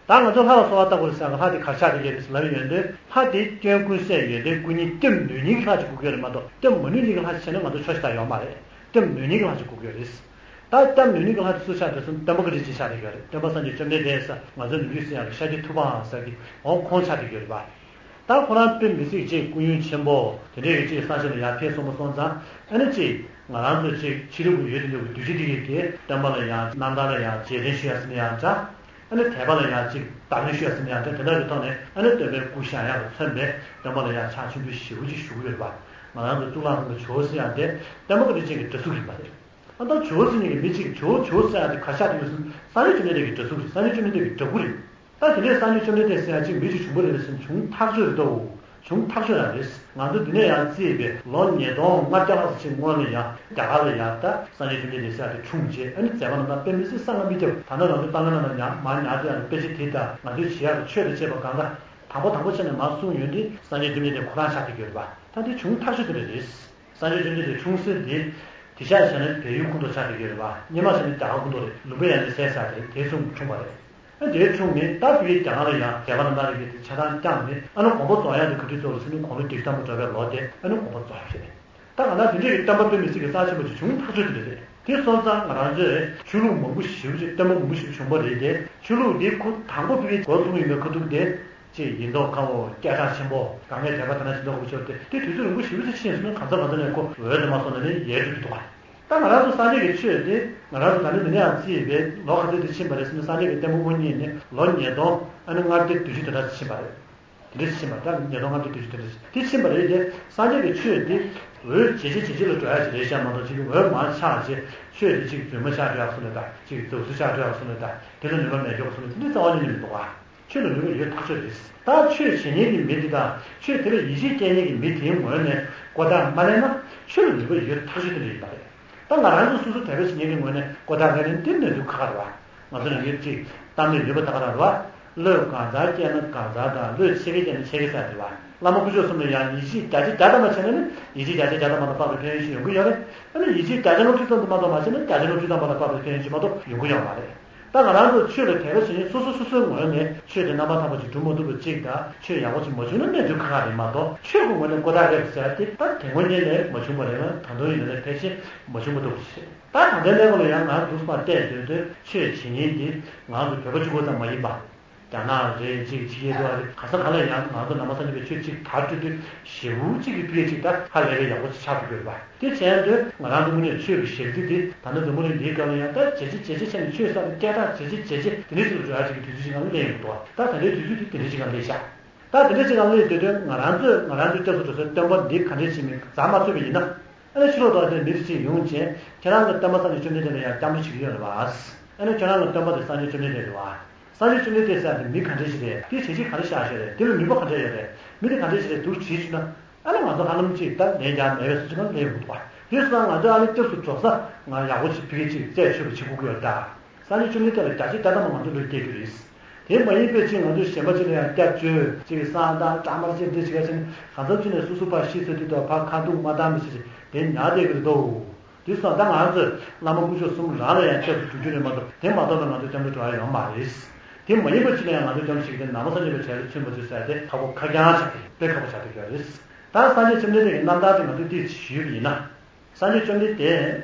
ད་ང་ཚོ་ལྷ་ལ་གསོལ་བ་བཏབ་དགོས་རེད་ཟེར་ཡག་ལྷ་དེ་ག་རེ་ཆགས་བསྡད་ཀྱི་རེད་ཟེར་ལབ་ཡོང་དུས། ལྷ་དེ་སྐྱོན་ཀུན་ཟད་ཡོན་ཏན་ཀུན་རྙེད་སྐྱབས་ནུས་སྙིང་གི་ལྷ་ཅིག་དགོས་ཀྱི་ཡོད་རེད་མ་གཏོགས། སྐྱབས་མ་ནུས་སྙིང་གི་ལྷ་ཅིག་བྱས་ན་ང་ཚོ་ཆོག་ཤེས་ད་ཡོད་མ་རེད། སྐྱབས་ནུས་སྙིང་གི་ལྷ་ཅིག་དགོས་ཀྱི་ཡོད་རེད། ད་སྐྱབས་ནུས་སྙིང་གི་ལྷ་དེ་སུ་ཆགས་བསྡད་སོང་། སྟོན་པ་བཀའ་དྲིན་ཅན་ཆགས་བསྡད་ཀྱི་ཡོད་རེད། སྟོན་པ་སངས་རྒྱས་བཅོམ་ལྡན་འདས་ཟེར། ང་ཚོའི་ནུས་རྒྱུ་ཟེར་ཡག་གི་ཤཱཀྱ་ཐུབ་པ་ཟེར་གི་འོ་ཁོང་ཆགས་བསྡད་ཀྱི་ཡོད་རེད་པ། ད་ཁོ་རང་དཔེ་མི་སྲིད་ཅིག་སྐུ་ཡོན་ཆེན་པོ་དེ་འདྲས་ཀྱི་ཅིག་ས་ཆ་ལ་ཡར་ཕེབས་སོང་པ་སོང་ཙང་། ཨ་ནི་ཅིག་ང་རང་ཚོ་ཅིག་ཕྱི་རོལ་གྱི་ཡུལ་དེ་འདྲ་གི་གདུལ་བྱ་དེ་གས་ཀྱིས་སྟོན་པ་ལ་ཡང་རྣམ་ཐར་ལ་ཡང་རྗེས་དྲན་ཞུ་ཡག་ཟེར་ན་ཡང་འདྲ། ཨ་ནི་དད་པ་ལ་ཡང་ཅིག་བརྡ་ལན་ཞུ་ཡག་ཟེར་ན་ཡང་འདྲ། དེ་འདྲ་གི་ཐོག་ནས་ཨ་ནི་སྟོན་པའི་སྐུ་བཞེངས་ཡག་ལ་མཚོན་པའི་སྟོན་པ་ལ་ཡང་ཕྱག་མཆོད་འབུལ་ཞེ་པོ་ཅིག་ཞུ་གི་ཡོད་རེད་པ། ང་རང་ཚོ་གཙུག་ལག་ཁང་གི་ཇོ་བོ་ཟེར་ཡག་དེ་སྟོན་པ་བཀའ་དྲིན་ཅན་གྱི་འདྲ་གཟུགས་ཡིན་པ་རེད། ཨ་ད་ཇོ་བོ་ཟེར་མཁན་གྱི་མི་གཅིག་ཇོ་བོ་ཇོ་བོ་ཟེར་ཡག་དེ་ག་རེ་ཆགས་བསྡད་ཡོད་ཟེར་ན། སངས་རྒྱས་བཅོམ་ལྡན་འདས་ཀྱི་འདྲ་གཟུགས་རེད། སངས་རྒྱས་བཅོམ་ལྡན་འདས་ཀྱི་འདྲ་སྐུ་རེད། ད་དེ་འདྲའི་སངས་རྒྱས་བཅོམ་ལྡན་འདས་ཟེར་ཡག་ཅིག་མི་ཅིག་བྱུང་བ་རེད་ཟེར་ན་བྱུང་ཐག་ཆོད་རེད་དོ། བྱུང་ཐག་ཆོད་རང་རེད། ང་ཚོ་འདི་ནས་ཡང་བརྩིས་པའི་ལོ་ཉིས་སྟོང་ལྔ་བརྒྱ་ལྷག་ཙམ་ཅིག་སྔོན་ལ་ཡང་རྒྱ་གར་ལ་ཡང་ད་སངས་རྒྱས་བཅོམ་ལྡན་འདས་ཟེར་ཡག་དེ་འཁྲུངས་བྱས། ཨ་ནི་མཛད་པ་རྣམ་ཐར་དཔེ་མི་སྲིད་གསང་སྔགས་མི་ཁྱབ། ད་ནང་ང་ཚོ་ཏཱ་ལའི་བླ་མ་ཉག་མར་ཉག་དེ་ཡང་དཔེ་ཆ་དེ་དང་ང་ཚོའི་བྱེད་ཡག་གི་ཆོས་དང་བཅས་པ་གང་ག་དང་པོ་དང་པོ་བྱས་ནས་མར་གསུངས་ཡོང་དུས་སངས་རྒྱས་བཅོམ་ལྡན་འདས་ཁོ་རང་ཆགས་བསྡད་ཀྱི་ཡོད་རེད་པ། ད་དེ་བྱུང་ཐག་ཆོད་དེ་འདྲ་རེད། སངས་རྒྱས་བཅོམ་ལྡན་འདས་འཁྲུངས་སའི་དེ། དེང་སང་བྱས་ན་བལ་ཡུལ་ཁོངས་གཏོགས་ཆགས་བསྡད་ཀྱི་ཡོད་རེད་པ། སྔོན་མ་བྱས་ན་རྒྱ་གར་ཁོངས་གཏོགས་རེད། ལུང་པ་ཡང་དེ་ཟེར་ས་དེ་དེ་ཚུན་འཁྲུངས་པ་རེད། ཨ་དེ་འཁྲུངས་ནས་ད་བོད་རྒྱ་གར་ལ་ཡང་མཛད་པ་རྣམ་ཐར་རིགས་དེ་ཆ་ཚང་བསྐྱངས་ནས། ཨ་ནི་དགོངས་པ་རྫོགས་ཡག་དེ་ག་དུས་རྫོགས་རེད་ཟེར་ན། དགུང་ལོ་བརྒྱད་ཅུ་ཐམ་པ་འགྲོ་བའི་ལོ་དེ་ཨ་ནི་དགོངས་པ་རྫོགས་ཡག་རེད། ད་ག་ན་དེ་འདྲའི་གི་སྟོན་པ་དཔེ་མི་སྲིད་ཀྱི་རྩ་ཆེན་པོ་ཅིག་བྱུང་ཐག་ཆོད་དེ་འདྲ་རེད། དེ་སོང་ཙང་ང་རང་ཚོས་ཆོས་ལུགས་མང་པོ་ཞེ་པོ་ཅིག་སྟོན་པ་མང་པོ་ཞེ་པོ་བྱུང་བ་རེད་དེ། ཆོས་ལུགས་འདི་ཁོ་དང་པོ་ཕ་གིར་འགོ་བཙུགས་ཡིན་པའི་ཁ་ཐུག་དེ། ཅིག་ཡིན་མདོག་ཁ་པོ་སྐད་གྲགས་ཆེན་པོ་གང་གས་དད་པ་དེ་ན་ཆེ་མདོག་ཁ་པོ་ཆེ་བ་དེ། དེ་དུས་ཚོད་རིང་པོ་ཞེ་པོ་ཅིག་ཕྱིན་སོང་ན་གང་ཚ་གང་ཚ་ནས་ཁོ་འོད་དེ་མ་སོང་ན་ནི་ཡལ་འགྲོ་གི་འདུག་ག་ད་ང་རང་ཚོ་སངས་རྒྱས་ཀྱི་ཆོས་དེ་ང་རང་ཚོ་ད་ནི་འདི་ནས་ཡང་བརྩིས་པའི་ལོ་ག་ཚོད་དེ་ཕྱིན་པ་རེད་ཟེར་ན། སངས་རྒྱས་ཀྱི་བསྟན་པ་དབུ་བརྙེས་ནས་ལོ་ཉིས་སྟོང་ཨ་ནི་ལྔ་བརྒྱ་བདུན་ཅུ་དེ་འདྲ་ཕྱིན་པ་རེད། དེ་འདྲ་ཕྱིན་པ་ད་ཉིས་སྟོང་ལྔ་བརྒྱ་བདུན་ཅུ་དེ་འདྲ་དེ་ཕྱིན་པ་རེད་དེ། སངས་རྒྱས་ཀྱི་ཆོས་དེ་འོད་ཇེ་ཆེ་ཇེ་ཆེ་ལ་འགྲོ་ཡག་ཅིག་རེད་ཤག་མ་གཏོགས། ཅིག་འོད་མར་ཆག་བྱས་ཆོས་དེ་ཅིག་རྫུན་མ་ཆགས་འགྲོ་ཡག་བཟོ་ནས་དང་། ཅིག་རྫུན་བཟོ་ཆགས་འགྲོ་ཡག་བཟོ་ནས་དང་། དེ་ལ་ནུས་པ་མེད་འགྲོ་བཟོ་ནས་དེ་འདྲའི་རྩ་བ་ཉིད་ནས་མི་འདུག་ག་ཆོས་ལ་ནུས་པ་ཡོད་ཐག་ཆོད་རེད། ད་ཆོས་བྱེད་མཁན་གྱི་མི་དེ་དང་ཆོས་དེ་ལ་ཡིད་ཆེས་སྐྱེ་མཁན་གྱི་མི་དེའི་ངོས་ནས་མགོ་བཏགས་མ་ལེན་ན་ཆོས་ལ་ནུས་པ་ཡོད་ཐག་ཆོད་དེ་འདྲ་ཡིན་པ་རེད། ད་ང་རང་ཚོ་སོ་སོ་དད་པ་བྱེད་མཁན་གྱི་ངོས་ནས་མགོ་བཏགས་མ་ལེན་དེ་ནས་འདུག་ཁག་ཁག་རེད་བ། ང་ཚོ་ནང་གི་ཅིག་གཏམ་ནས་ལུས་པ་ད་ག་རང་རེད་བ། བློས་གང་ཚར་སྐྱེས་ན་གང་ཚར་དང་བློས་ཆེ་གེ་སྐྱེས་ན་ཆེ་གེ་ཟེར་རེད་བ། བླ་མ་དཀོན་མཆོག་གསུམ་ལ་ཡང་ཡིད་ཆེས་བརྒྱ་ཆ་བརྒྱ་ཙམ་མ་བྱས་ན་ནི་ཡིད་ཆེས་བརྒྱ་ཆ་བརྒྱ་ཙམ་མ་གཏོགས་དཔག་པའི་ཕན་ཡོན་ཞིག་ཡོང་གི་ཡོད་རེད། ཨ་ནི་ཡིད་ཆེས་བརྒྱ་ཆ་ལྔ་བཅུ་ཙམ་དུ་མ་གཏོགས་མ་བྱས་ན་བརྒྱ་ཆ་ལྔ་བཅུ་ཙམ་མ་གཏོགས་དཔག་པའི་ཕན་ཡོན་ཞིག་མ་གཏོགས་ཡོང་གི་ཡོད་མ་རེད། ད་ང་རང་ཚོ་ཆོས་ལ་དད་པ་བྱེད་མཁན་སོ་སོ་སོ་སོའི་ངོས་ནས་ཆོས་དེ་རྣམ་པར་ཐར་པ་ཅིག་སྒྲུབ་མ་ཐུབ་པ་ཅིག་དང་ཆོས་ཡག་པོ་ཅིག་མ་བྱུང་ན་གནས་ཚུལ་ཁག་ཁག་རེད་མ་གཏོགས། ཆོས་ཀྱི་ངོས་ནས་མགོ་བཏགས་རེད་ཟེར་ཏེ་ད་དེ་སྔོན་ཉིད་ནས་མ་བྱུང་བ་རེད་ལ། ད་དུང་ཡིན་ན་ལས་ཕལ་ཆེར་མ་བྱུང་བ་འདུག་ཟེར། ད་ད་ལྟའི་གནས་སྐབས་ལ་ཡང་ང་འདུག་སེ་བལྟས་སྡོད་དུས་ཆོས་བྱེད་མཁན་འདི་ང་ཚོ་བོད་པ་གཅིག་པོ་ཙམ་མ་ཡིན་པ། རྒྱ་ནག་རེད་ཅིག་ཕྱི་རྒྱལ་དུ་རེད། ག་ས་ག་ལ་ཡང་ང་ཚོ་ནང་པ་སངས་རྒྱས་པའི་ཆོས་གཅིག་དར་སྤྲོད་དུས་ཞེ་པོ་གཅིག་གི་འཕེལ་གཅིག་ད་ཧ་ལས་པའི་ཡག་པོ་ཅིག་ཆགས་ཐུབ་ཡོད་རེད་པ། དེ་བྱས་དུས་ང་རང་ཚོ་དངོས་གནས་ཆོས་ཀྱི་ཞབས་འདེགས་དེ་ད་ནི་དུ་མུ་ནི་འདིའི་སྐབས་ལ་ཡང་ད་ཇེ་ཆེ་ཇེ་ཆེ་ཕྱིན་ནས་ཆོས་བསམ་པའི་སྐད་གྲགས་ཇེ་ཆེ་ཇེ་ཆེ་དེ་འདྲ་ཞིག་ཏུ་འགྲོ་ཡག་ཅིག་གི་དུས་ཚོད་ཅིག་ལ་སླེབས་ཡོང་གི་འདུག་ད་ད་ལྟའི་དུས་ཚོད་དེ་དེ་འདྲ་ཞིག་ལ་སླེབས་ཤག་ད་དེ་འདྲ་ཞིག་ལ་སླེབས་སྡོད་དུས་ང་རང་ཚོས་ང་རང་ཚོའི་སྐྱབས་སུ་འགྲོ་སའི་སྟོན་པ་འདི་ག་འདྲས་ཞིག་མིན་འཛེམ་མ་ཐུབ་པ་ཡིན་ན། ཨ་ནི་ཕྱི་ལོགས་དུ་བ་དེ་མི་རིགས་ཅིག་ཡོང་རྗེས་ཁྱེད་རང་གི་སྟོན་པ་སངས་རྒྱས་བཅོམ་ལྡན་འདས་ལ་ཡང་སྐྱབས་འགྲོ་བྱེད་ཀྱི་ཡོད་རེད་བ། ཨ་ནི་ཁྱེད་རང་གི་སྟོན་པ་དེ་སངས་རྒྱས་བཅོམ་ལྡན་འདས་རེད་བ། སངས་རྒྱས་བཅོམ་ལྡན་འདས་ཟེར་ཡ་དེ་མི་ག་འདྲས་ཞིག་རེད། དེ་བྱས་རྗེས་ག་འདྲ་བཞག་ཡོད་རེད། དེ་ལ་ནུས་པ་ག་འདྲ་ཡོད་རེད། མི་དེ་ག་འདྲས་ཞིག་རེད་འདུག་དྲིས་བྱུང་ན། ཨ་ནི་ང་ཚོ་ཧ་ལམ་ཅིག་ད་ལན་རྒྱག་མེད་པའི་བཟོ་ཅིག་ལ་སླེབས་ཡོང་གི་འདུག་བ། དེ་སོང་ཙང་ང་ཚོས་ཨ་ནི་སྐྱབས་སུ་འགྲོ་ས་ང་ཡག་པོ་ཅིག་ཕ་གི་ཅིག་རྩད་ཆོད་པ་བྱེད་དགོས་ཀྱི་ཡོད་ད། སངས་རྒྱས་བཅོམ་ལྡན་འདས་ལ་བརྒྱ་ཆ་བརྒྱ་ཐམ་པ་ང་ཚོ་བློས་བཀལ་རྒྱུ་རེད། དེ་མ་ཡིན་པའི་ཅིག་ང་ཚོས་གཞན་པ་ཅིག་ལ་ཡང་སྐྱབས་བཅོལ་ཅིག་བསང་བཏང་སྐྲག་དམར་ཅིག་འདི་བྱེད་ཡ་ཅིག་ནི་གང་འཚམ་ཅིག་ནས་སོ་སོ་ཕར་ཤི་ཚར་དུས་ད་ཕར་ཁ་ཐུག་མ་བཏང་མི་ཤེས་ཅིག་དེ་ཉར་བསྡད་ཀྱི་རེད་དོ། དེ་སོང་ད་ང་ཚོས་བླ་མ་དཀོན་མཆོག་གསུམ་རང་ལ་ཡང་སྐྱབས་སུ་འགྲོ་རྒྱུ་རེད་མ་གཏོགས་དེ་མ་གཏོགས་ན་ང་ཚོ་སྐྱབས་འགྲོ་འགྲོ་ཡ་ཡོད་མ་རེད། དེ་མ་ཡིན་པ་ཅིག་ལ་ཡང་ང་ཚོས་སྐྱབས་སུ་འགྲོ་ཞིག་དེ་ནང་པ་སངས་རྒྱས་པའི་གྲས་ལ་ཚུད་མ་ཚུད་ཟེར་ཏེ་ཁག་པོ་ཁ་རྐྱང་ཆགས་ཏེ་དཔེ་ཁག་པོ་ཆགས་བསྡད་ཀྱི་རེད། ད་སངས་རྒྱས་བཅོམ་ལྡན་འདས་ཀྱི་རྣམ་ཐར་དེ་ང་ཚོས་ཏོག་ཙམ་ཞུས་པ་ཡིན་ན། སངས་རྒྱས་བཅོམ་ལྡན་འདས་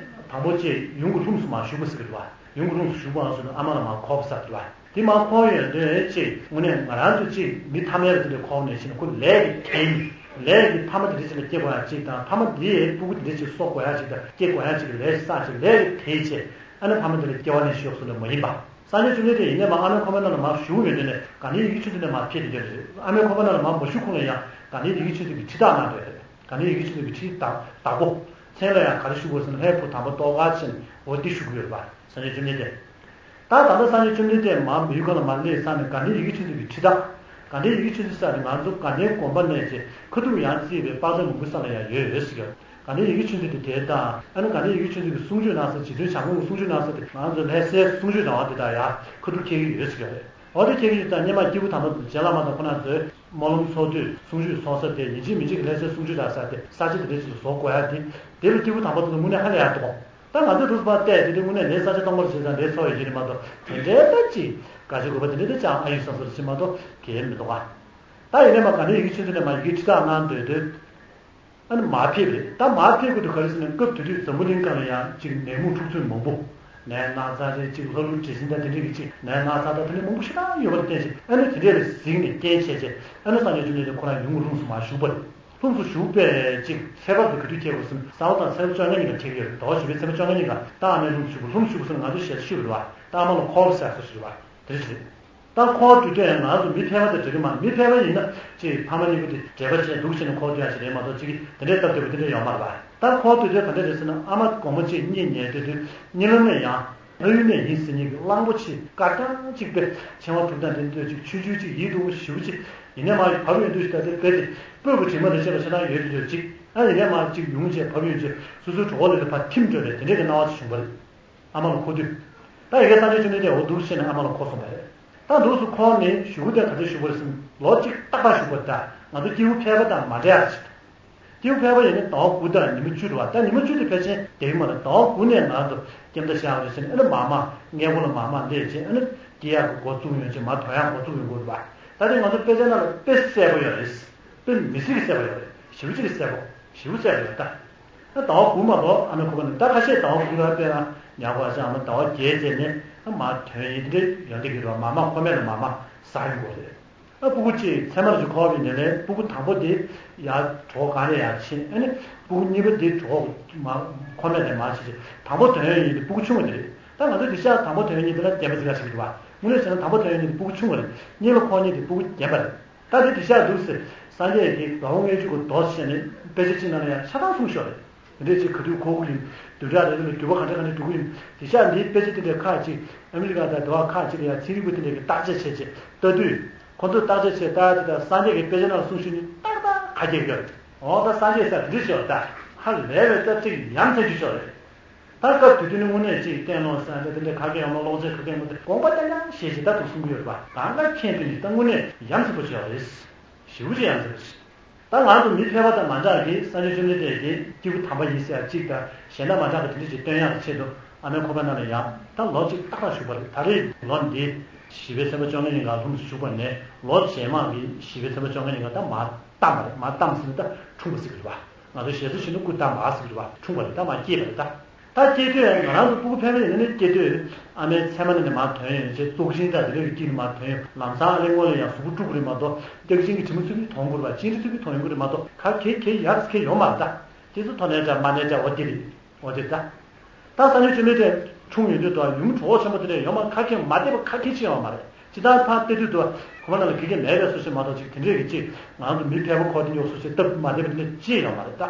དང་པོ་ཅིག་ཡུམ་གྱི་ལྷུམས་སུ་མར་ཞུགས་པ་ཟེར་གྱི་འདུག་བ། ཡུམ་གྱི་ལྷུམས་སུ་ཞུགས་པ་ཟེར་ན་ཨ་མ་ལ་མར་འཁོར་བ་ཟེར་གྱི་འདུག་བ། དེ་མར་འཁོར་ཡོང་དུས་ཅིག་དངོས་གནས་ང་རང་ཚོ་ཅིག་མི་ཐ་མལ་པ་དེ་འདྲ་འཁོར་ནས་ཕྱིན་ན་ཁོ་ལས་ཀྱི་དེ་ཡིན། ལས་ཀྱི་ཕ་མ་དེ་འདྲ་ཅིག་ལ་སྐྱེ་དགོས་ཡ་ཅིག་དང་ཕ་མ་དེ་ཡི་སྤུ་གུ་དེ་འདྲ་ཅིག་གསོ་དགོས་ཡ་ཅིག་དང་སྐྱེ་དགོས་ཡ་ཅིག་གི་ལས་ཤིག་བསགས་ཅིག་ལས་ཀྱི་དེ་བྱས་ཨ་ནི་ཕ་མ་དེ་ལ་སྐྱེ་བ་ནས་ཤི་ཡོང་ཟེར་ན་མ་ཡིན་པ། སངས་རྒྱས་བཅོམ་ལྡན་འདས་ཡིན་ནའི་མར་ཨ་མའི་ཁོག་པའི་ནང་ལ་མར་ཞུགས་ཡོང་དུས་ནས་ག་ནི་ཡི་གེ་ཆུ་ཚོད་ནས་མར་ཕེབས་བསྡད་ཀྱི་རེད། ཨ་མའི་ཁོག་པའི་ནང་ལ་མར་མ་ཞུགས་གོང་ལ་ཡང་ག་ནི་ཡི་གེ་ཆུ་ཚོད་ཀྱི་ཁྲིད་ཐག་གནང་བསྡད་རེད། ག་ནི་ཡི་གེ་ཆུ་ཚོད་ཀྱི་ཁྲིད་བདག་བདག་པོ། མཚན་ལ་ཡང་ག་རེ་ཞུ་དགོས་ཟེར་ན་ལྷའི་བུ་དམ་པ་ཏོག་དཀར་ཅན་འོ་དེ་ཞུ་གི་ཡོད་རེད་པ། སངས་རྒྱས་བཅོམ་ལྡན་འདས། ད་ད་ལྟ་སངས་རྒྱས་བཅོམ་ལྡན་འདས་མར་མི་ཡུལ་ཁམས་ལ་མར་སླེབས་ཚར་ནས་ག་ནི་ཡི་གེ་ཆུ་ཚོད་ཀྱི་ཁྲིད་བདག་ག་ནི་ཡི་གེ་ཆུ་ཚོད་ཟེར་ནས་ང་ཚོ་ག་ནི་དགོན་པ་གནས་ཚེ་ཁ་ཐུག་ཡང་རྩིས་པའི་དཔག་བསམ་ལྷུན་པོ་ས་ལ་ཡང་ཡོད་ཡོད་ཟེར་གྱི་ཡོད། ག་ནི་ཡི་གེ་ཆུ་ཚོད་དེ་དེ་དང་ཨ་ནི་ག་ནི་ཡི་གེ་ཆུ་ཚོད་ཀྱི་གསུང་ཆོས་གནང་ས་རྗེ་བཙུན་བྱམས་མགོན་གྱི་གསུང་ཆོས་གནང་ས་དེ་ང་ཚོ་ལྷའི་སའི་གསུང་ཆོས་གནང་བ་དེ་དག་ཡང་ཁ་ཐུག་འཁྱེར་གྱི་ཡོད་ཟེར་གྱི་ཡོད་རེད། འོ་དེ་འཁྱེར་གྱི་ཡོད་ཙང་སྔོན་མ་སྐྱེས་བུ་དམ་པ་རྗེ་བླ་མ་དང་ཁོ་ན་ཚོས་སྨོན་ལམ་ཚོགས་དུས་གསུང་ཆོས་གསུང་ས་དེ་ཡིན་གཅིག་མིན་གཅིག་གི་ལྷའི་སའི་གསུང་ཆོས་གནང་ས་དེ་ས་ཆ་དེ་འདྲ་ཞིག་ཏུ་བཟོ་དགོས་ཡ་དེ་དེ་ལ་སྐྱེས་བུ་དམ་པ་དེ་ཚོ་དངོས་གནས་ཧ་ལས་ཡ་འདུག་ད་ང་ཚོས་རུས་པ་བལྟས་དེ་དུས་དངོས་གནས་ལས་ས་ཆ་སྟོང་པར་བྱས་ཙང་ལས་ཚོགས་ཡོད་ཀྱི་རེད་མ་གཏོགས་དེ་འདྲའི་ད་ཅིག་དགའ་ཆེ་དགོས་པ་དེ་འདྲའི་ད་ཅང་ཨ་ཡིག་སང་སོར་ཕྱིན་མ་གཏོགས་གལ་མི་འདུག་ཨ། ད་ཡིན་ནའི་མ་ག་ནི་ཡི་གེ་ཆུ་ཚོད་ནས་མ་ཡི་གེ་ཁྲིད་ཐག་གནང་སྡོད་དུས། ཨ་ནི་མར་ཕེབས་རེད། ད་མར་ཕེབས་དགོས་དུས་ག་རེ་ཟེར་ན་སྐབས་དེ་དུས་འཛམ་བུ་གླིང་སྒང་ལ་ཡང་ཅིག་ནད་མུག་འཁྲུག་རྩོད་མང་པོ། ནད་ན་ཚ་རེད་ཅིག་ལྷ་ཀླུ་འདྲེ་སྲིན་དང་དེ་འདྲའི་གི་ཅིག་ནད་ན་ཚ་དང་དེ་འདྲའི་མང་པོ་ཞེ་དྲག་ཡོད་པ་ལ་བརྟེན་ཅིག་ཨ་ནི་དེ་འདྲའི་ལ་གཟིགས་ནས་རྐྱེན་བྱས་བྱས་ཨ་ནི་སངས་རྒྱས་བཅོམ་ལྡན་འདས་ཁོ་རང་ཡུམ་གྱི་ལྷུམས་སུ་མར་ཞུགས་པ་རེད། ལྷུམས་སུ་ཞུགས་པའི་ཅིག་ཚེས་པ་དེ་ག་དུས་འཁེལ་དགོས་ཟེར་ན་ཟླ་བ་དང་ཚེས་པ་བཅོ་ལྔ་གཉིས་ལ་འཁེལ་གྱི་ཡོད་རེད། ཟླ་བ་བཞི་པའི་ཚེས་པ་བཅོ་ལྔ་གཉིས་ལ་ད་ཨ་མའི་ལྷུམས་སུ་ཞུགས་པ། ལྷུམས་སུ་ཞུགས་པ་ཟེར་ན་ང་ཚོ་ཞལ་ཞུ་བ་རེད་བ། ད་ཨ་མ་ལ་འཁོར་བ་ཟེར་སོ་ཞུ་བ་དེ་རེད། ད་འཁོར་དུས་དེ་ང་ཚོ་མི་ཕལ་པ་དང་འདྲ་གི་མ་རེད། མི་ཕལ་པ་ཡིན་ན་ཅིག་ཕ་མ་གཉིས་པོ་དེ་འདྲེས་པ་བྱས་འདུག་བྱས་ནས་འཁོར་སྡོད་ཡ་ཞིག་རེད་མ་གཏོགས་ཅིག་དེ་འདྲས་སྟབས་བདེ་པོ་དེ་འདྲས་ཡོད་མ་རེད་པ། ད་འཁོར་དུས་དེ་ག་འདྲས་རེད་ཟེར་ན་ཨ་མ་དགོང་མོ་གཅིག་གཉིད་ཉལ་དུས་དུས་གཉིད་ལམ་ནས་ཡང་ལྷ་ཡུལ་ནས་ཡིན་ཟེར་མཁན་གྱི་གླང་པོ་ཆེ་དཀར་རྐྱང་གཅིག་དཔེ་ཕྱེ་མ་ཕུབ་སྟངས་དེ་འདྲས་ཅིག་ཆུང་ཆུང་ཅིག་ཡིད་དུ་འོང་བ་ཞེ་པོ་ཅིག་ཡིན་ནའི་མ་བབས་ཡོང་དུས་ད་དེ་དཔེ་དེ་སྤོས་ཀྱི་དྲི་མ་དང་བཅས་པ་ཞེ་དྲག་ཡོད་དུས་ཅིག་ཨ་ཡིན་ནའི་མ་ཅིག་ཡོང་བྱས་བབས་ཡོང་བྱས་སོ་སོའི་གྲོད་ཁོག་ལ་དེ་ཕར་ཐིམ་འགྲོ་ནས་དེ་འདྲས་ཀྱི་སྣང་བ་ཅིག་བྱུང་བ་རེད། ཨ་མ་ལ་འཁོར་དུས། ད་ཡ་གི་སངས་རྒྱས་བཅོམ་ལྡན་འདས་འོ་འདུག་བྱས་ནས་ཨ་མ་ལ་འཁོར་སོང་བ་རེད། ད་འདུག་སེ་འཁོར་ནས་བཞུགས་དེ་ག་ཚོད་བཞུགས་པ་རེད་ཟེར་ན་ལོ་གཅིག་ཏག་ཏག་བཞུགས་པ་རེད། ད་ང་ཚོ་སྐྱེས་བུ་ཕལ་པ་དང་མ་འདྲ་ཡག་ཅིག་སྐྱེས་བུ་ཕལ་པ་ཡིན་ན་ཟླ་བ་དགུ་དང་ཉི་མ་བཅུ་རེད་བ། ད་ཉི་མ་བཅུ་དེ་ཕལ་ཆེར་བསྡད་ཀྱི་མ་རེད། ཟླ་བ་དགུ་ནས་ང་ཚོ་སྐྱེ་མཐའ་བཞག་རེད་ཟེར་ནས་ཨ་ནི་མར་མར་མངལ་སྒོ་ལ་མར་མར་སླེབས་བྱས་ཨ་ནི་སྐྱེ་ཡག་གི་འགོ་བཙུགས་ཡོང་བྱས་མར་དོན་ཡག་འགོ་བཙུགས་ཡོང་གི་རེད་བ། ད་དེ་ང་ཚོ་དཔེ་ཆ་ནང་ལ་དཔེ་གསལ་པོ་ཡོད་རེད། དཔེ་མི་སྲིད་ཀྱི་གསལ་པོ་ཡོད་རེད། ཞེ་པོ་ཅིག་གི་གསལ་པོ། ཞེ་པོ་གསལ་པོ་ཡོད་ད། ད་ཟླ་བ་དགུ་མ་གཏོགས་ཨ་མའི་ཁོག་པ་ནས་ད་ཁ་ཤས་ཟླ་བ་དགུ་ལ་དཔེར་ན་ཉལ་ཁོག་ཨ་ཅག་ཨ་མ་ཟླ་བ་བརྒྱད་ཙམ་ནས་ཨ་མ་དོན་ཡིན་དེ་འདྲ་ཡོང་བསྡད་ཀྱི་རེད་བ། མ་མ་ཁོག་སྨད་ལ་མ་མ་ཟ་ཡོང་གི་རེད། ཨ་སྤུ་གུ་གཅིག་ཚད་མར་ཅིག་འཁོར་བའི་ནས་ལས་སྤུ་གུ་དང་པོ་དེ་ཡར་གྲོད་ཁོག་གང་ནས་ཡར་ཕྱིན་ཨ་ནི་སྤུ་གུ་གཉིས་པ་དེ་གྲོད་ཁོག་མ་ཁོག་སྨད་ནས་མར་ཕྱིན་ཅིག་དང་པོ་དོན་ཡིན་དེ་སྤུ་གུ་ཆུང་བ་དེ་རེད། ད་ང་ཚོ་དེ་ཤག་དང་པོ་དོན་ཡིན་དེ་ལ་བདེན་པ་ཅིག་ལ་ཞིག་འདུག་བ། དངོས་གནས་བྱས་ན་དང་པོ་དོན་ཡིན་དེ་སྤུ་གུ་ཆུང་བ་རེད། གཉིས་ལ་འཁོར་མཁན་དེ་སྤུ་གུ་རྒན་པ་རེད། ད་དེ་དེ་ཤག་འདུག་ཟེར། སངས་རྒྱས་ཀྱིས་ཟླ་བ་ལྔ་བཅུ་གི་མདོ་བཤད་ནས་དཔེ་ཆ་གཅིག་ནང་ལ་ཡང་ཆ་ཚང་གསུངས་ཤོག་རེད། དེ་འདྲས་ཅིག་ག་དུས་འཁོར་གྱི་ཡིན། བདུན་ཕྲག་རེ་རེ་ལ་འགྱུར་བ་ག་འདྲ་ག་འདྲ་འགྲོ་གི་ཡིན། དེ་ཤག་འདིའི་དཔེ་ཆ་དེ་འདྲས་ཁག་ཅིག་ཨ་མི་རི་ཀ་དང་དེ་བ་ཁག་ཅིག་ལ་ཡང་ཚན་རིག་པ་དེ་འདྲས་ཀྱིས་བརྟག་དཔྱད་བྱས་བྱས་ལྟ་དུས། ཁོ་ཚོས་བརྟག་དཔྱད་བྱས་ལྟ་དེ་དང་སངས་རྒྱས་ཀྱི་དཔེ་ཆ་ནང་གསུངས་ཤིང་ནི་ཏག་ཏག་ཁ་གྱེས་ཡོད་རེད། འོ་ད་སངས་རྒྱས་ས་དེ་འདྲས་ཤོག་ད་ཧ་ལས་པའི་སྟབས་ཅིག་ཡ་མཚན་ཅིག་ཤོག་རེད། ད་སྐབས་དེ་དུས་ནི་དངོས་གནས་ཅིག་བསྟན་སློང་ཟེར་ཡ་དེ་འདྲ་ག་གེ་ཡོད་མ། ཀློག་རྩལ་ག་གེ་མ། དེ་དགོངས་པ་རྐྱང་རྐྱང་བཞེས་བྱས་ད་འདུག་གསུང་གི་ཡོད་རེད་པ། གང་ལྟར་མཁྱེན་པ་ནི་ད་དངོས་གནས་ཡ་མཚན་པོ་ཅིག་ཡོད་རེད། ཞེ་པོ་ཅིག་ཡ་མཚན་པོ་ཅིག་ད་ང་ཚོ་མི་ཕལ་པ་དང་མ་འདྲ་གི་སངས་རྒྱས་བཅོམ་ལྡན་འདས་ཀྱི་སྐྱེས་བུ་དམ་པ་ཡིན་ཟེར་ཡ་གཅིག་དང་། གཞན་དག་མ་འདྲ་བ་དེ་འདྲ་ཅིག་སྟོན་ཡག་གི་ཆེད་དུ་ཨ་མའི་ཁོག་པའི་ནང་ལ་ཡང་ད་ལོ་གཅིག་ཏག་ཏག་བཞུགས་པ་རེད། ད་རེས་ལོ་འདི་བཞི་པའི་ཚེས་པ་བཅོ་ལྔ་ཉིན་ག་ལྷུམས་སུ་ཞུགས་པ་ནས་ལོ་རྗེས་མ་གི་བཞི་པའི་ཚེས་པ་བཅོ་ལྔ་ཉིན་ག་ད་མར་བལྟམས་པ་རེད། མར་བལྟམས་ཟེར་ན་ད་འཁྲུངས་པ་ཟེར་གི་རེད་པ། ང་ཚོ་ཞེ་ས་བྱས་ན་སྐུ་བལྟམས་པ་ཟེར་གི་རེད་པ། འཁྲུངས་པ་རེད། ད་མར་སྐྱེས་པ་རེད། ད། ད་སྐྱེས་དུས་ང་རང་ཚོ་སྤུ་གུ་ཕལ་པ་ཡིན་ན་ནི་སྐྱེས་དུས་ཨ་མའི་མཚན་མ་ནི་ནས་མར་ཐོན་ཡོང་བྱས། བཙོག་གཞིན་དང་དེ་འདྲ་གི་དཀྱིལ་ནས་མར་ཐོན་ཡོང་། ལམ་སང་ཨ་ལས་སྔོན་ལ་ཡང་གཟུགས་པོ་དཀྲུག་གི་རེད་མ་གཏོགས། སྟག་གཟིག་གི་དྲི་མ་ཚུལ་མིན་མཐོང་གི་རེད་པ། གཅིན་དྲི་ཚུལ་མིན་མཐོང་ཡོང་གི་རེད་མ་གཏོགས། ག་གེ་གེ་ཡག་གེ་ཡོད་མ་རེད། ད་དེ་ཚོ་ཐོག་ནས་འདྲ་མ་ནས་འདྲ་འོ་དེ་རེད། འོ་དེ་ད། ད་སངས་རྒྱས་བཅོམ་ལྡན་འདས་འཁྲུངས་ཡོང་དུས་དང་ཡུམ་གྲོགས་པོ་ཆེན་པོ་དེ་འདྲ་ཡོད་མ། ག་གེ་མ་བསྡད་པ་ག་གེ་ཅི་ཡོད་མ་རེད། ཇི་ལྟར་ཕར་བལྟས་དུས་དང་ཁོ་པ་ནང་ལ་ག་གེ་མེད་པའི་བཟོ་ཞིག་མ་གཏོགས་ཅིག་དེ་འདྲས་ཀྱི་ཅིག་ང་ཚོ་མི་ཕལ་པ་ཁོ་དེ་འདྲས་བཟོ་ཞིག་སྟབས་མ་བདེ་བ་དེ་འདྲས་ཅི་ཡོད་མ་རེད་ད།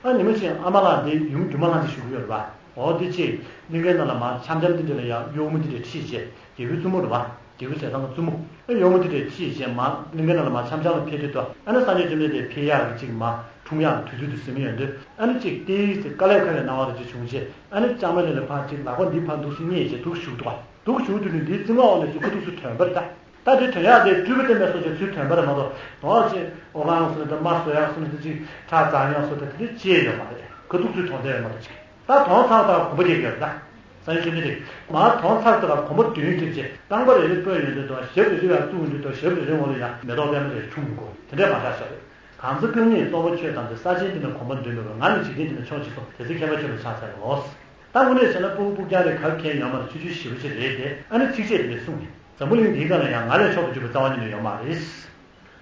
ཨ་ཉི་མ་ཅིག་ཨ་མ་ལགས་འདི་ཡུམ་སྒྱུ་མ་ལྷ་མཛེས་བཞུགས་ཡོད་རེད་པ། འོ་དེ་ཅིག་གླིང་གའི་ནང་ལ་མར་འཆམ་འཆམ་དེ་འདྲ་ལ་ཡང་གཡོག་མོ་དེ་འདྲས་ཁྲིད་བྱས། རྒྱལ་པོའི་བཙུན་མོ་རེད་པ། རྒྱལ་པོའི་ཟས་གཙང་གི་བཙུན་མོ། ཨ་གཡོག་མོ་དེ་འདྲས་ཁྲིད་བྱས་མར་གླིང་གའི་ནང་ལ་མར་འཆམ་འཆམ་ལ་ཕེབས་དུས་དང་། ཨ་ནི་སངས་རྒྱས་བཅོམ་ལྡན་འདས་ཕེབས་ཡག་གི་ཅིག་མར་འཁྲུངས་ཡག་གི་དུས་ཚོད་དེ་ཟིན་ཡོང་དུས། ཨ་ནི་ཅིག་ཏོག་ཙམ་དཀའ་ལས་ཁག་པའི་སྣང་བ་རེ་ཅིག་བྱུང་བྱས། ཨ་ནི་ལྕང་མའི་ལུས་ལ་ཕར་ཅིག་ལག་པ་འདི་ཕར་འདུག་སེ་བསྙེས་བྱས་འདུག་བཞུགས་འདུག་པ། འདུག་བཞུགས་དུས་ནི་འདིའི་རྩིབ་ལྔ་འོག་ནས་ཅིག་ཁ་ཐུག་སུ་ཐོན་པ་རེད་ད། ད་དེ་ཐོན་ཡག་དེ་སྤྲུལ་པ་བསྟན་པའི་སོགས་ཀྱི་ཚུལ་ཐོན་པ་རེད་མ་གཏོགས། དོ་བ་ཅིག་འོ་གང་སོགས་དང་མར་བཟོ་ཡག་སོགས་དེ་ཅིག་ཁྲག་འཛག་ཡག་སོགས་དེ་དེ་ཅི་ཡང་ཡོད་མ་རེད། ཁ་ཐུག་ཚུལ་ཐོན་བསྡད་ཡོད་མ་གཏོགས་ཅིག་ད་དོན་ཚར་ཚར་གོམ་པ་རྒྱག་གི་ཡོད་རེད་ད། སངས་རྒྱས་བཅོམ་ལྡན་འདས་མར་དོན་ཚར་ཚར་གོམ་པ་བདུན་བརྒྱབ་བྱས། རྐང་པ་རེ་རེ་སྤོས་ཡོང་དུས་དང་། ཞབས་རེ་རེ་ཡར་བཙུགས་ཡོང་དུས་དང་། ཞབས་རེ་རེའི་འོག་ལ་ཡང་མེ་ཏོག་པད་མ་རེ་འཁྲུངས་ཡོང་གི། དེ་འདྲས་མ་འདྲ་ཤག་རེད། གང་ཚེ་རྐང་གཉིས་སྟོང་པ་ཁྱོད་དང་འདྲ། ས་ཆེན་འདི་ན་གོམ་པ་བདུན་མེད་པར། ང་ནི་འཇིག་རྟེན་འདི་ན་མཆོག་ཅེས་གསུངས། དེ་ཚེ་མཁས་པ་ཁྱོད་ལ་ཕྱག་འཚལ་ལོ། ད་དངོས་གནས་བྱས་ན་སྤུ་གུ་སྤུ་རྐྱང་རེ་ག་གེ་ཡོད་མ་རེད། ཆུང་ཆུང་ཞེ་པོ་ཅིག་རེད་དེ། ཨ་ནི་ཚིགས་བཅད་དེ་འདྲས་གསུངས་ནས། འཛམ་བུ་གླིང་འདིའི་སྒང་ལ་ཡང་ང་ལས་མཆོག་ཏུ་གྱུར་པ་རྩ་བ་ཉིད་ནས་ཡོད་མ་རེད།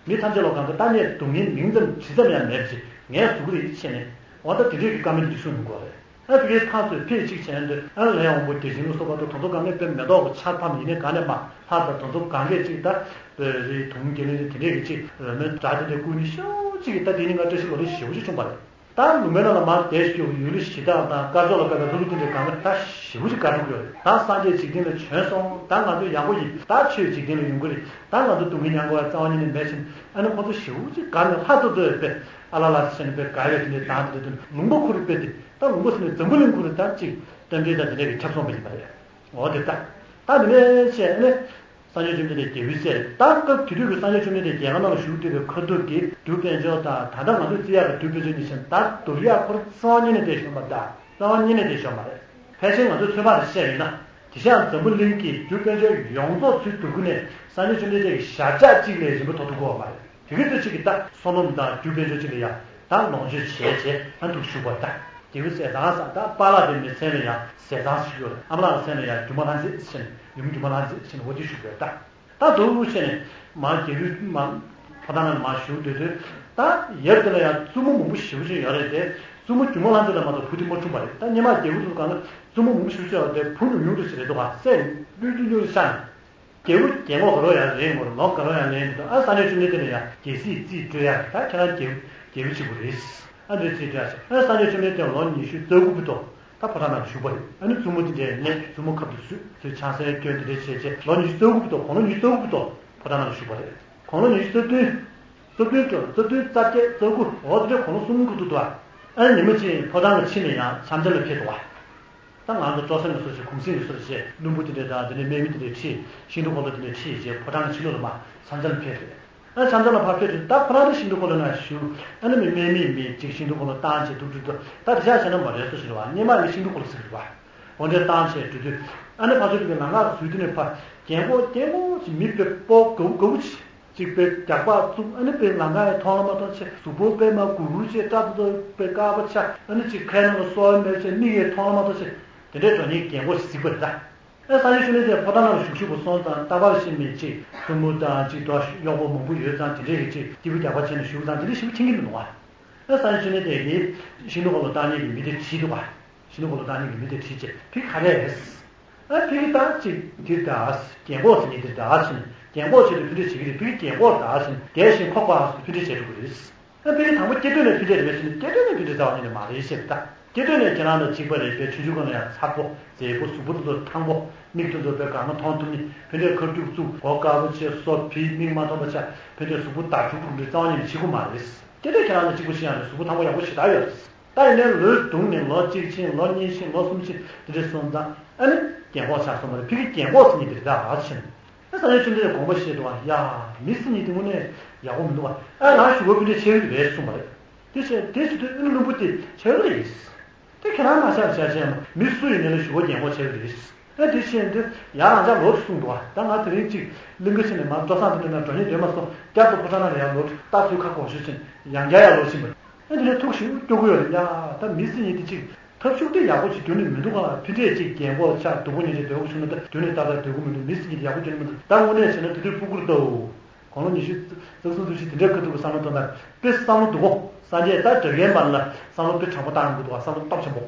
མི་ཐམས་ཅད་ལ་གང་དུ་བལྟ་ནས་སྡུག་བསྔལ་མིང་ཙམ་དྲི་ཙམ་ཡང་མེད་པ་ཅིག་ངས་བཟོ་གི་རེད་ཅེས་ནས། འོ་ད་དེ་འདྲས་ཀྱི་བཀའ་མོལ་འདི་གསུངས་ཡོང་གི་རེད། ཨ་ཕ་གིའི་ཕར་ཚུར་ཕེབས་ཅིག་བྱས་དུས། ཨ་ལས་དབང་པོ་བདེ་ཆེན་ལ་སོགས་པ་དང་དེ་ཚོ་གང་གས་དཔེ་མེ་ཏོག་གི་ཆར་ཕབ་ཡིན་ནའི་གང་ནས་མ་ལྷ་དང་དེ་ཚོ་གང་གས་ཅིག་ད་དཔེ་རེ་དུང་རྒྱལ་ལེན་དེ་འདྲས་ཀྱི་ཅིག་རོལ་མོའི་སྒྲ་དེ་འདྲས་བསྐུལ་ནས་ཤོག་ཅིག་གི་ད་དེ་ནི་ང་བཀྲ་ཤིས་ལོ་ལེགས་ཞེ་པོ་ཅིག་བྱུང་བ་རེད། ད་ལུང་པའི་ནང་ལ་མར་བསྡད་ཞོག་ཡུལ་ལ་ཞེ་དྲག་དང་དཀར་ཕྱོགས་ལ་དཀའ་བའི་ལྷུ་ལུ་དེ་འདྲས་གང་ག་ད་ཞེ་པོ་ཅིག་དགའ་འགྲོ་གི་ཡོད་རེད། ད་སངས་རྒྱས་འཇིག་རྟེན་ལ་བྱོན་སོང་། ད་ང་ཚོ་ཡག་པོ་ཡིན། ད་ཆོས་འཇིག་རྟེན་ལ་ཡོང་གི་རེད། ད་ང་ཚོ་སྡུག་བསྔལ་མྱང་དགོས་པ་རྩ་བ་ཉིད་ནས་མེད་ཕྱིན། ཨ་ནི་ཁོ་ཚོ་ཞེ་པོ་ཅིག་དགའ་ནས་ལྷ་ཚོ་ཚོས་དཔེ་ཨ་ལ་ལ་ཟེར་ནས་དཔེ་དགའ་བའི་དེ་འདྲས་གཏམ་དེ་འདྲས་དུ་ལུང་པ་ཁོ་རེ་དཔེ་དེ། ད་ལུང་པ་ཟེར་ནས་འཛམ་བུ་གླིང་ཁོ་རེ་ད་ཅིག་རྟེན་འབྲེལ་དང་དེ་འདྲས་ཀྱི་ཁྱབ་སོང་བ་ཡིན་པ་རེད། འོ་དེ་ལྟ། ད་དེ་ནས་བཤད་ནས། སངས་རྒྱས་བཅོམ་ལྡན་འདས་རྒྱལ་པོའི་སྲས་རེད། ད་སྐབས་དེ་དུས་ཀྱི་སངས་རྒྱས་བཅོམ་ལྡན་འདས་རྒྱལ་ཁབ་ནང་ལ་བཞུགས་བསྡད་པའི་ཁ་ཐུག་གི་རྒྱུ་དཔལ་འབྱོར་དང་། ད་ལྟ་ང་ཚོས་བརྩི་ཡག་གི་རྒྱུ་དཔལ་འབྱོར་གཉིས་ཆ་ད་བསྡུར་ཡག་ཁོ་རང་རྩ་བ་ཉིད་ནས་བསྡད་ཤོར་མ་རེད། རྩ་བ་ཉིད་ནས་བསྡད་ཤོར་མ་རེད། ཕལ་ཆེར་ང་ཚོས་ཚོད་དཔག་རེ་བཤད་ཡིན་ན། དེང་སང་འཛམ་བུ་གླིང་གི་རྒྱུ་དཔལ་འབྱོར་ཡོངས་རྫོགས་ཚུར་བསྡུ་དགོས་ནས་སངས་རྒྱས་བཅོམ་ལྡན་འདས་ཀྱི་ཞབས་ཆ་གཅིག་ལས་རིན་པོ་ཐོབ་ཐུབ་ཀྱི་ཡོད་མ་རེད། དེ་གི་ཚོད་ཅིག་གིས་ད་སོ་ནམ་དང་རྒྱུ་དཔལ་འབྱོར་ཅིག་ལ་ཡང་ད་ལོངས་སྤྱོད་བྱས་བྱས་ཨ་འདུག་ཞུ་བར་ད། རྒྱལ་པོའི་སྲས་དང་ས་ད་པཱ་ལགས་དེ་མི་ཚན་ལ་ཡང་ཟས་གཙང་ཞིག་ཡོད་རེད། ཨ་མ་ལགས་མཚན་ལ་ཡང་སྒྱུ་མ་ལྷ་མཛེས་ཟེར་ནས་ཡུམ་སྒྱུ་མ་ལྷ་མཛེས་ཟེར་ནས་འོ་དེ་ཞུ་བར་ད། ད་འདུག་བྱས་ནས་མ་རྒྱལ་པོའི་མ་ཕོ་བྲང་ནང་ལ་མ་བཞུགས་སྡོད་དུས། ད་ཡབ་དེ་ལ་ཡང་བཙུན་མོ་མང་པོ་ཞེ་པོ་ཅིག་ཡོད་རེད་དེ། བཙུན་མོ་སྒྱུ་མ་ལྷ་མཛེས་ལ་མ་གཏོགས་བུ་དེ་མ་འཁྲུངས་པ་རེད། ད་སྔོན་མ་རྒྱལ་པོ་ཚོ་གང་ལ་བཙུན་མོ་མང་པོ་ཞེ་པོ་ཅིག་ཡོད་རེད་དེ། བུ་ནི་ཉུང་དུ་ཞིག་རེད་འདུག་ག་སྲས་ཀླུ་ཆུང་ཆུང་ཞིག་ཤར་ནས། རྒྱལ་པོ་རྒྱལ་ངོ་ག་རོ་ཡང་ལེན་དགོས་རེད། ལོ་ག་རོ་ཡང་ལེན་མི་འདུག་ཨ་སངས་རྒྱས་བཅོམ་ལྡན་འདས་ལ་ཡང་རྒྱལ་སྲིད་རྩིས་སྤྲོད་ཡ་རེད། ད་ཁྱེད་རང་རྒྱལ་རྒྱལ་པོ་གཅིག་པུ་རེད། ཨ་འདྲའི་རྩིས་སྤྲོད་ཡ་ཞིག་ཨ་སངས་རྒྱས་བཅོམ་ལྡན་འདས་ལོ་ཉི་ཤུ་རྩ་དགུ་བར་དུ་ད་ཕོ་བྲང་ནང་ལ་བཞུགས་པ་རེད། ཨ་ནི་བཙུན་མོ་དེ་འདྲའི་གནས་བཙུན་མོ་ཁབ་ཏུ་བཟོས་ཚུར་ཆང་སའི་སྐྱོན་དེ་འདྲའི་བྱས་བྱས་ལོ་ཉི་ཤུ་རྩ་དགུ་བར་དུ་དགུང་ལོ་ཉི་ཤུ་རྩ་དགུ་བར་དུ་ཕོ་བྲང་ནང་ལ་བཞུགས་པ་རེད། དགུང་ལོ་ཉི་ཤུ་རྩ་བདུན། རྩ་བདུན་འགྲོ་རྩ་བདུན་རྩ་བརྒྱད་རྩ་དགུ་འོ་དེ་འདྲའི་དགུང་ལོ་གསུམ་འཁོར་དུ་འདུག་ཨ་ནི་ཉི་མ་གཅིག་ཕོ་བྲང་ལ་ཕྱིན་ནས་ཡང་འཆམ་འཆམ་ལ་ཕེབས་འདུག་བ། ད་ང་ཚོ་སྤྲོ་སེམས་ལ་སོགས་ཞེས་གུང་སེང་ལ་སོགས་ཞེས་བླུན་པོ་དེ་འདྲས་དང་དེ་ནས་དམག་མི་དེ་འདྲས་ཁྲིད་ཤིང་ཏོག་འཁོར་ལོ་དེ་འདྲས་ཁྲིད་བྱས་ཕོ་བྲང་གི་ཕྱི་ལོགས་ལ་མར་འཆམ་འཆམ་ལ་ཕེབས་རེད། ཨ་འཆམ་འཆམ་ལ་ཕར་ཕེབས་དུས་ད་ཁོ་རང་ནི་ཤིང་ཏོག་འཁོར་ལོ་ནང་བཞུགས། ཨ་ནི་མི་དམག་མི་མི་གཅིག་ཤིང་ཏོག་འཁོར་ལོ་བཏང་བྱས་འདུག་འདུག་འདུག་ད་དེ་ཤག་བྱས་ན་མ་རེད་སོ་ཞེས་རེད་བ། སྔོན་མ་ཡི་ཤིང་ཏོག་འཁོར་ལོ་ཟེར་གི་རེད་བ། འོ་འདྲས་བཏང་བྱས་འགྲོ་དུས། ཨ་ནི་ཕར་ཚུར་དེ་གི་ལམ་ཁ་ཟུར་དེ་ནས་ཕར་རྒན་གོག་རྒན་གོག་ཅིག་མི་དཔེ་སྤོ་དགའ་བོ་དགའ་བོ་ཅིག་ཅིག་དཔེ་རྒྱགས་པ་བཙུགས། ཨ་ནི་དཔེ་ལམ་ཁ་ཡང་མཐོང་ལ་མ་མཐོང་བྱས། གཟུགས་པོ་དཔེ་མར་སྒུར་སྒུར་བྱས། སྐྲ་དེ་ཚོ་དཔེ་དཀར་པོ་ཆགས། ཨ་ནི་ཅིག་ཁའི་ནང་ལ་སོ་བ་མེད་བྱས། མིག་ཡང་མཐོང་ལ་མ་མཐོང་བྱས། དེ་འདྲའི་འགྲོ་མཁན་རྒན་གོག་ཞིག་གཟིགས་པ་རེད་ད། ཨ་སངས་རྒྱས་བཅོམ་ལྡན་འདས་ཕོ་བྲང་ནང་ལ་བཞུགས་བཞུགས་པ་སོང་ཙང་རྟག་པར་ཤེས་མེད་ཅིག་བཙུན་མོ་དང་ཅིག་དོ་གཡོག་པོ་མང་པོ་ཡོད་ཙང་དེ་འདྲའི་གི་ཅིག་སྐྱིད་པོ་རྒྱགས་པ་བྱས་ནས་བཞུགས་ཙང་དེ་འདྲ་ཞིག་མཁྱེན་གྱི་མི་འདུག་བ། ཨ་སངས་རྒྱས་བཅོམ་ལྡན་འདས་ཀྱིས་ཤིང་ཏོག་འཁོར་ལོ་བཏང་མཁན་གྱི་མི་དེ་དྲིས་འདུག་བ། ཤིང་ཏོག་འཁོར་ལོ་བཏང་མཁན་གྱི་མི་དེ་དྲིས་བྱས་ཕ་གི་ག་རེ་རེད། ཨ་ཕ་གི་ད་ཅིག་འདིར་ད་རྒན་གོག་ཟེར་མཁན་འདིར་ད་ཕྱིན། རྒན་གོག་བྱས་ཏེ་ཕུད་འདེད་བྱེད་ཀྱི་རེད། ཕ་གི་རྒན་གོག་ད་ཕྱིན། རྒས་ཤིང་ཁོག་པ་ཕུད་འདེད་བྱེད་འགྲོ་གི་རེད། ཨ་ཕ་གི་དང་པོ་སྐྱེ་དུས་ནས་ཕུད་འདེད་རེད་མེད་ཟེར་ན། སྐྱེ་དུས་ནས་ཕུད་འདེད་རྩ་བ་ཉིད་ནས་མ་རེད་ཟེར་ད། སྐྱེ་དུས་ནས་ཁྱེད་རང་དང་གཅིག་པ་རེད་པས། ཆུང་ཆུང་སྒང་ལ་ཡང་མཚར་པོ་མཛེས་པོ། གཟུགས་པོ་དེ་ཚོ་ཐང་པོ། མིག་དེ་ཚོ་དཔེ་དགའ་མོ་མཐོང་ཐུབ་ནི། ཕུད་འདེད་ཁ་སྐྱུག་བཙུགས། མགོ་དཀར་པོ་བྱས། སོ་ཕིའི་མིག་མ་མཐོང་པ་ཆགས། ཕུད་འདེད་གཟུགས་པོ་དར་ཕྱུག་པོ་འདྲ་རྩ་བ་ཉིད་ནས་བྱེད་ཀྱི་མ་རེད། སྐྱེ་དུས་ཁྱེད་རང་དང་གཅིག་པ་ཞིག་ཡང་རེད། གཟུགས་པོ་ཐང་པོ་ཡག་པོ་ཞེ་དྲག་ཡོད་རེད། ད་ཡིན་ནའི་ལོས་བརྡུངས་ནས་ལོ་གཅིག་ཕྱིན། ལོ་གཉིས་ཕྱིན། ལོ་གསུམ་ཕྱིན། དེ་འདྲས་སོང་ཙང་ཨ་ནི་རྒན་གོག་ཆགས་སོང་བ་རེད། ཕ་གི་རྒན་གོག་ཟེར་མཁན་དེ་རེད། ད་ར་ཆེན་ཨ་སངས་རྒྱས་བཅོམ་ལྡན་འདས་དགོངས་པ་བཞེས་འདུག་བ། ཡ། མི་ཟེར་མཁན་དེ་དངོས་གནས་ཡག་པོ་མི་འདུག་བ། ཨ་ང་གཞུག་གུ་ཕུད་འདྲེ་ཆགས་ཀྱི་རེད་གསུངས་པ་རེད། དེ་བྱས་དེ་བྱེད་དུས་ཨ་ནི་བླུན་པོ་དེ་ཆགས་ཀྱི་རེད། དེ་ཁྱེད་རང་མ་ཤར་བྱ་བྱས་མ། མི་སུ་ཡིན་ནའི་ལ་གཞུག་གུ་རྒན་གོག་ཆགས་ཀྱི་རེད། ཨ་དེ་བྱས་དུས་ཡང་རང་ཅག་ལོ་གསུངས་འདུག་བ། ད་ང་དེ་རིང་གཅིག་གླིང་ག་ཕྱིན་ནས་མར་བློ་བཟང་དེ་འདྲ་ན་འགྲོ་སྙིང་འདོད་མ་སོང་། བསྐྱར་དུ་ཕོ་བྲང་ནང་ལ་ཡར་ལོག་སྟག་ཚོའི་ཁ་སྐོང་ཞུས་ཕྱིན། ཡང་བསྐྱར་ཡར་ལོག་ཕྱིན་པ་རེད། ཨ་དེ་ནས་ཐུགས་ཞེ་པོ་སྐྱོ་གི་ཡོད་རེད། ཡ་ད་མི་ཟེར་མཁན་དེ་གཅིག་ཐབས་ཤུགས་དེ་ཡག་པོ་ཅིག་བསྒྱུར་ནས་མི་འདུག་ག་ཕི་འདྲས་ཅིག་རྒན་གོག་ཆགས་སྡུག་པོ་ཉོན་ཅིག་སྡོད་དགོས་བྱུང་ན། ད་དུས་ནས་ཏག་ཏག་སྡོད་དགོས་མི་འདུག་མི་ཟེར་མཁན་དེ་ཡག་པོ་བསྒྱུར་ནས་མི་འདུག་ད་དངོས་གནས་བྱས་ན་དེ་དུས་སྤུ་གུར་ལྟ་བུ། དགུང་ལོ་ཉི་ཤུ་རྩ་གསུམ་རྩ་བཞི་དེ་འདྲའི་ཁ་ཐུག་གི་བསམ་བློ་གཏོང་སྟངས་དཔེ་བསམ་བློ་སྡུག་གོ། སངས་རྒྱས་ད་དགྲ་བགེགས་མ་ལ་བསམ་བློ་དཔེ་དྲང་པོ་བཏང་དགོས་འདུག་ག་བསམ་བློ་སྟོབས་ཆེན་པོ།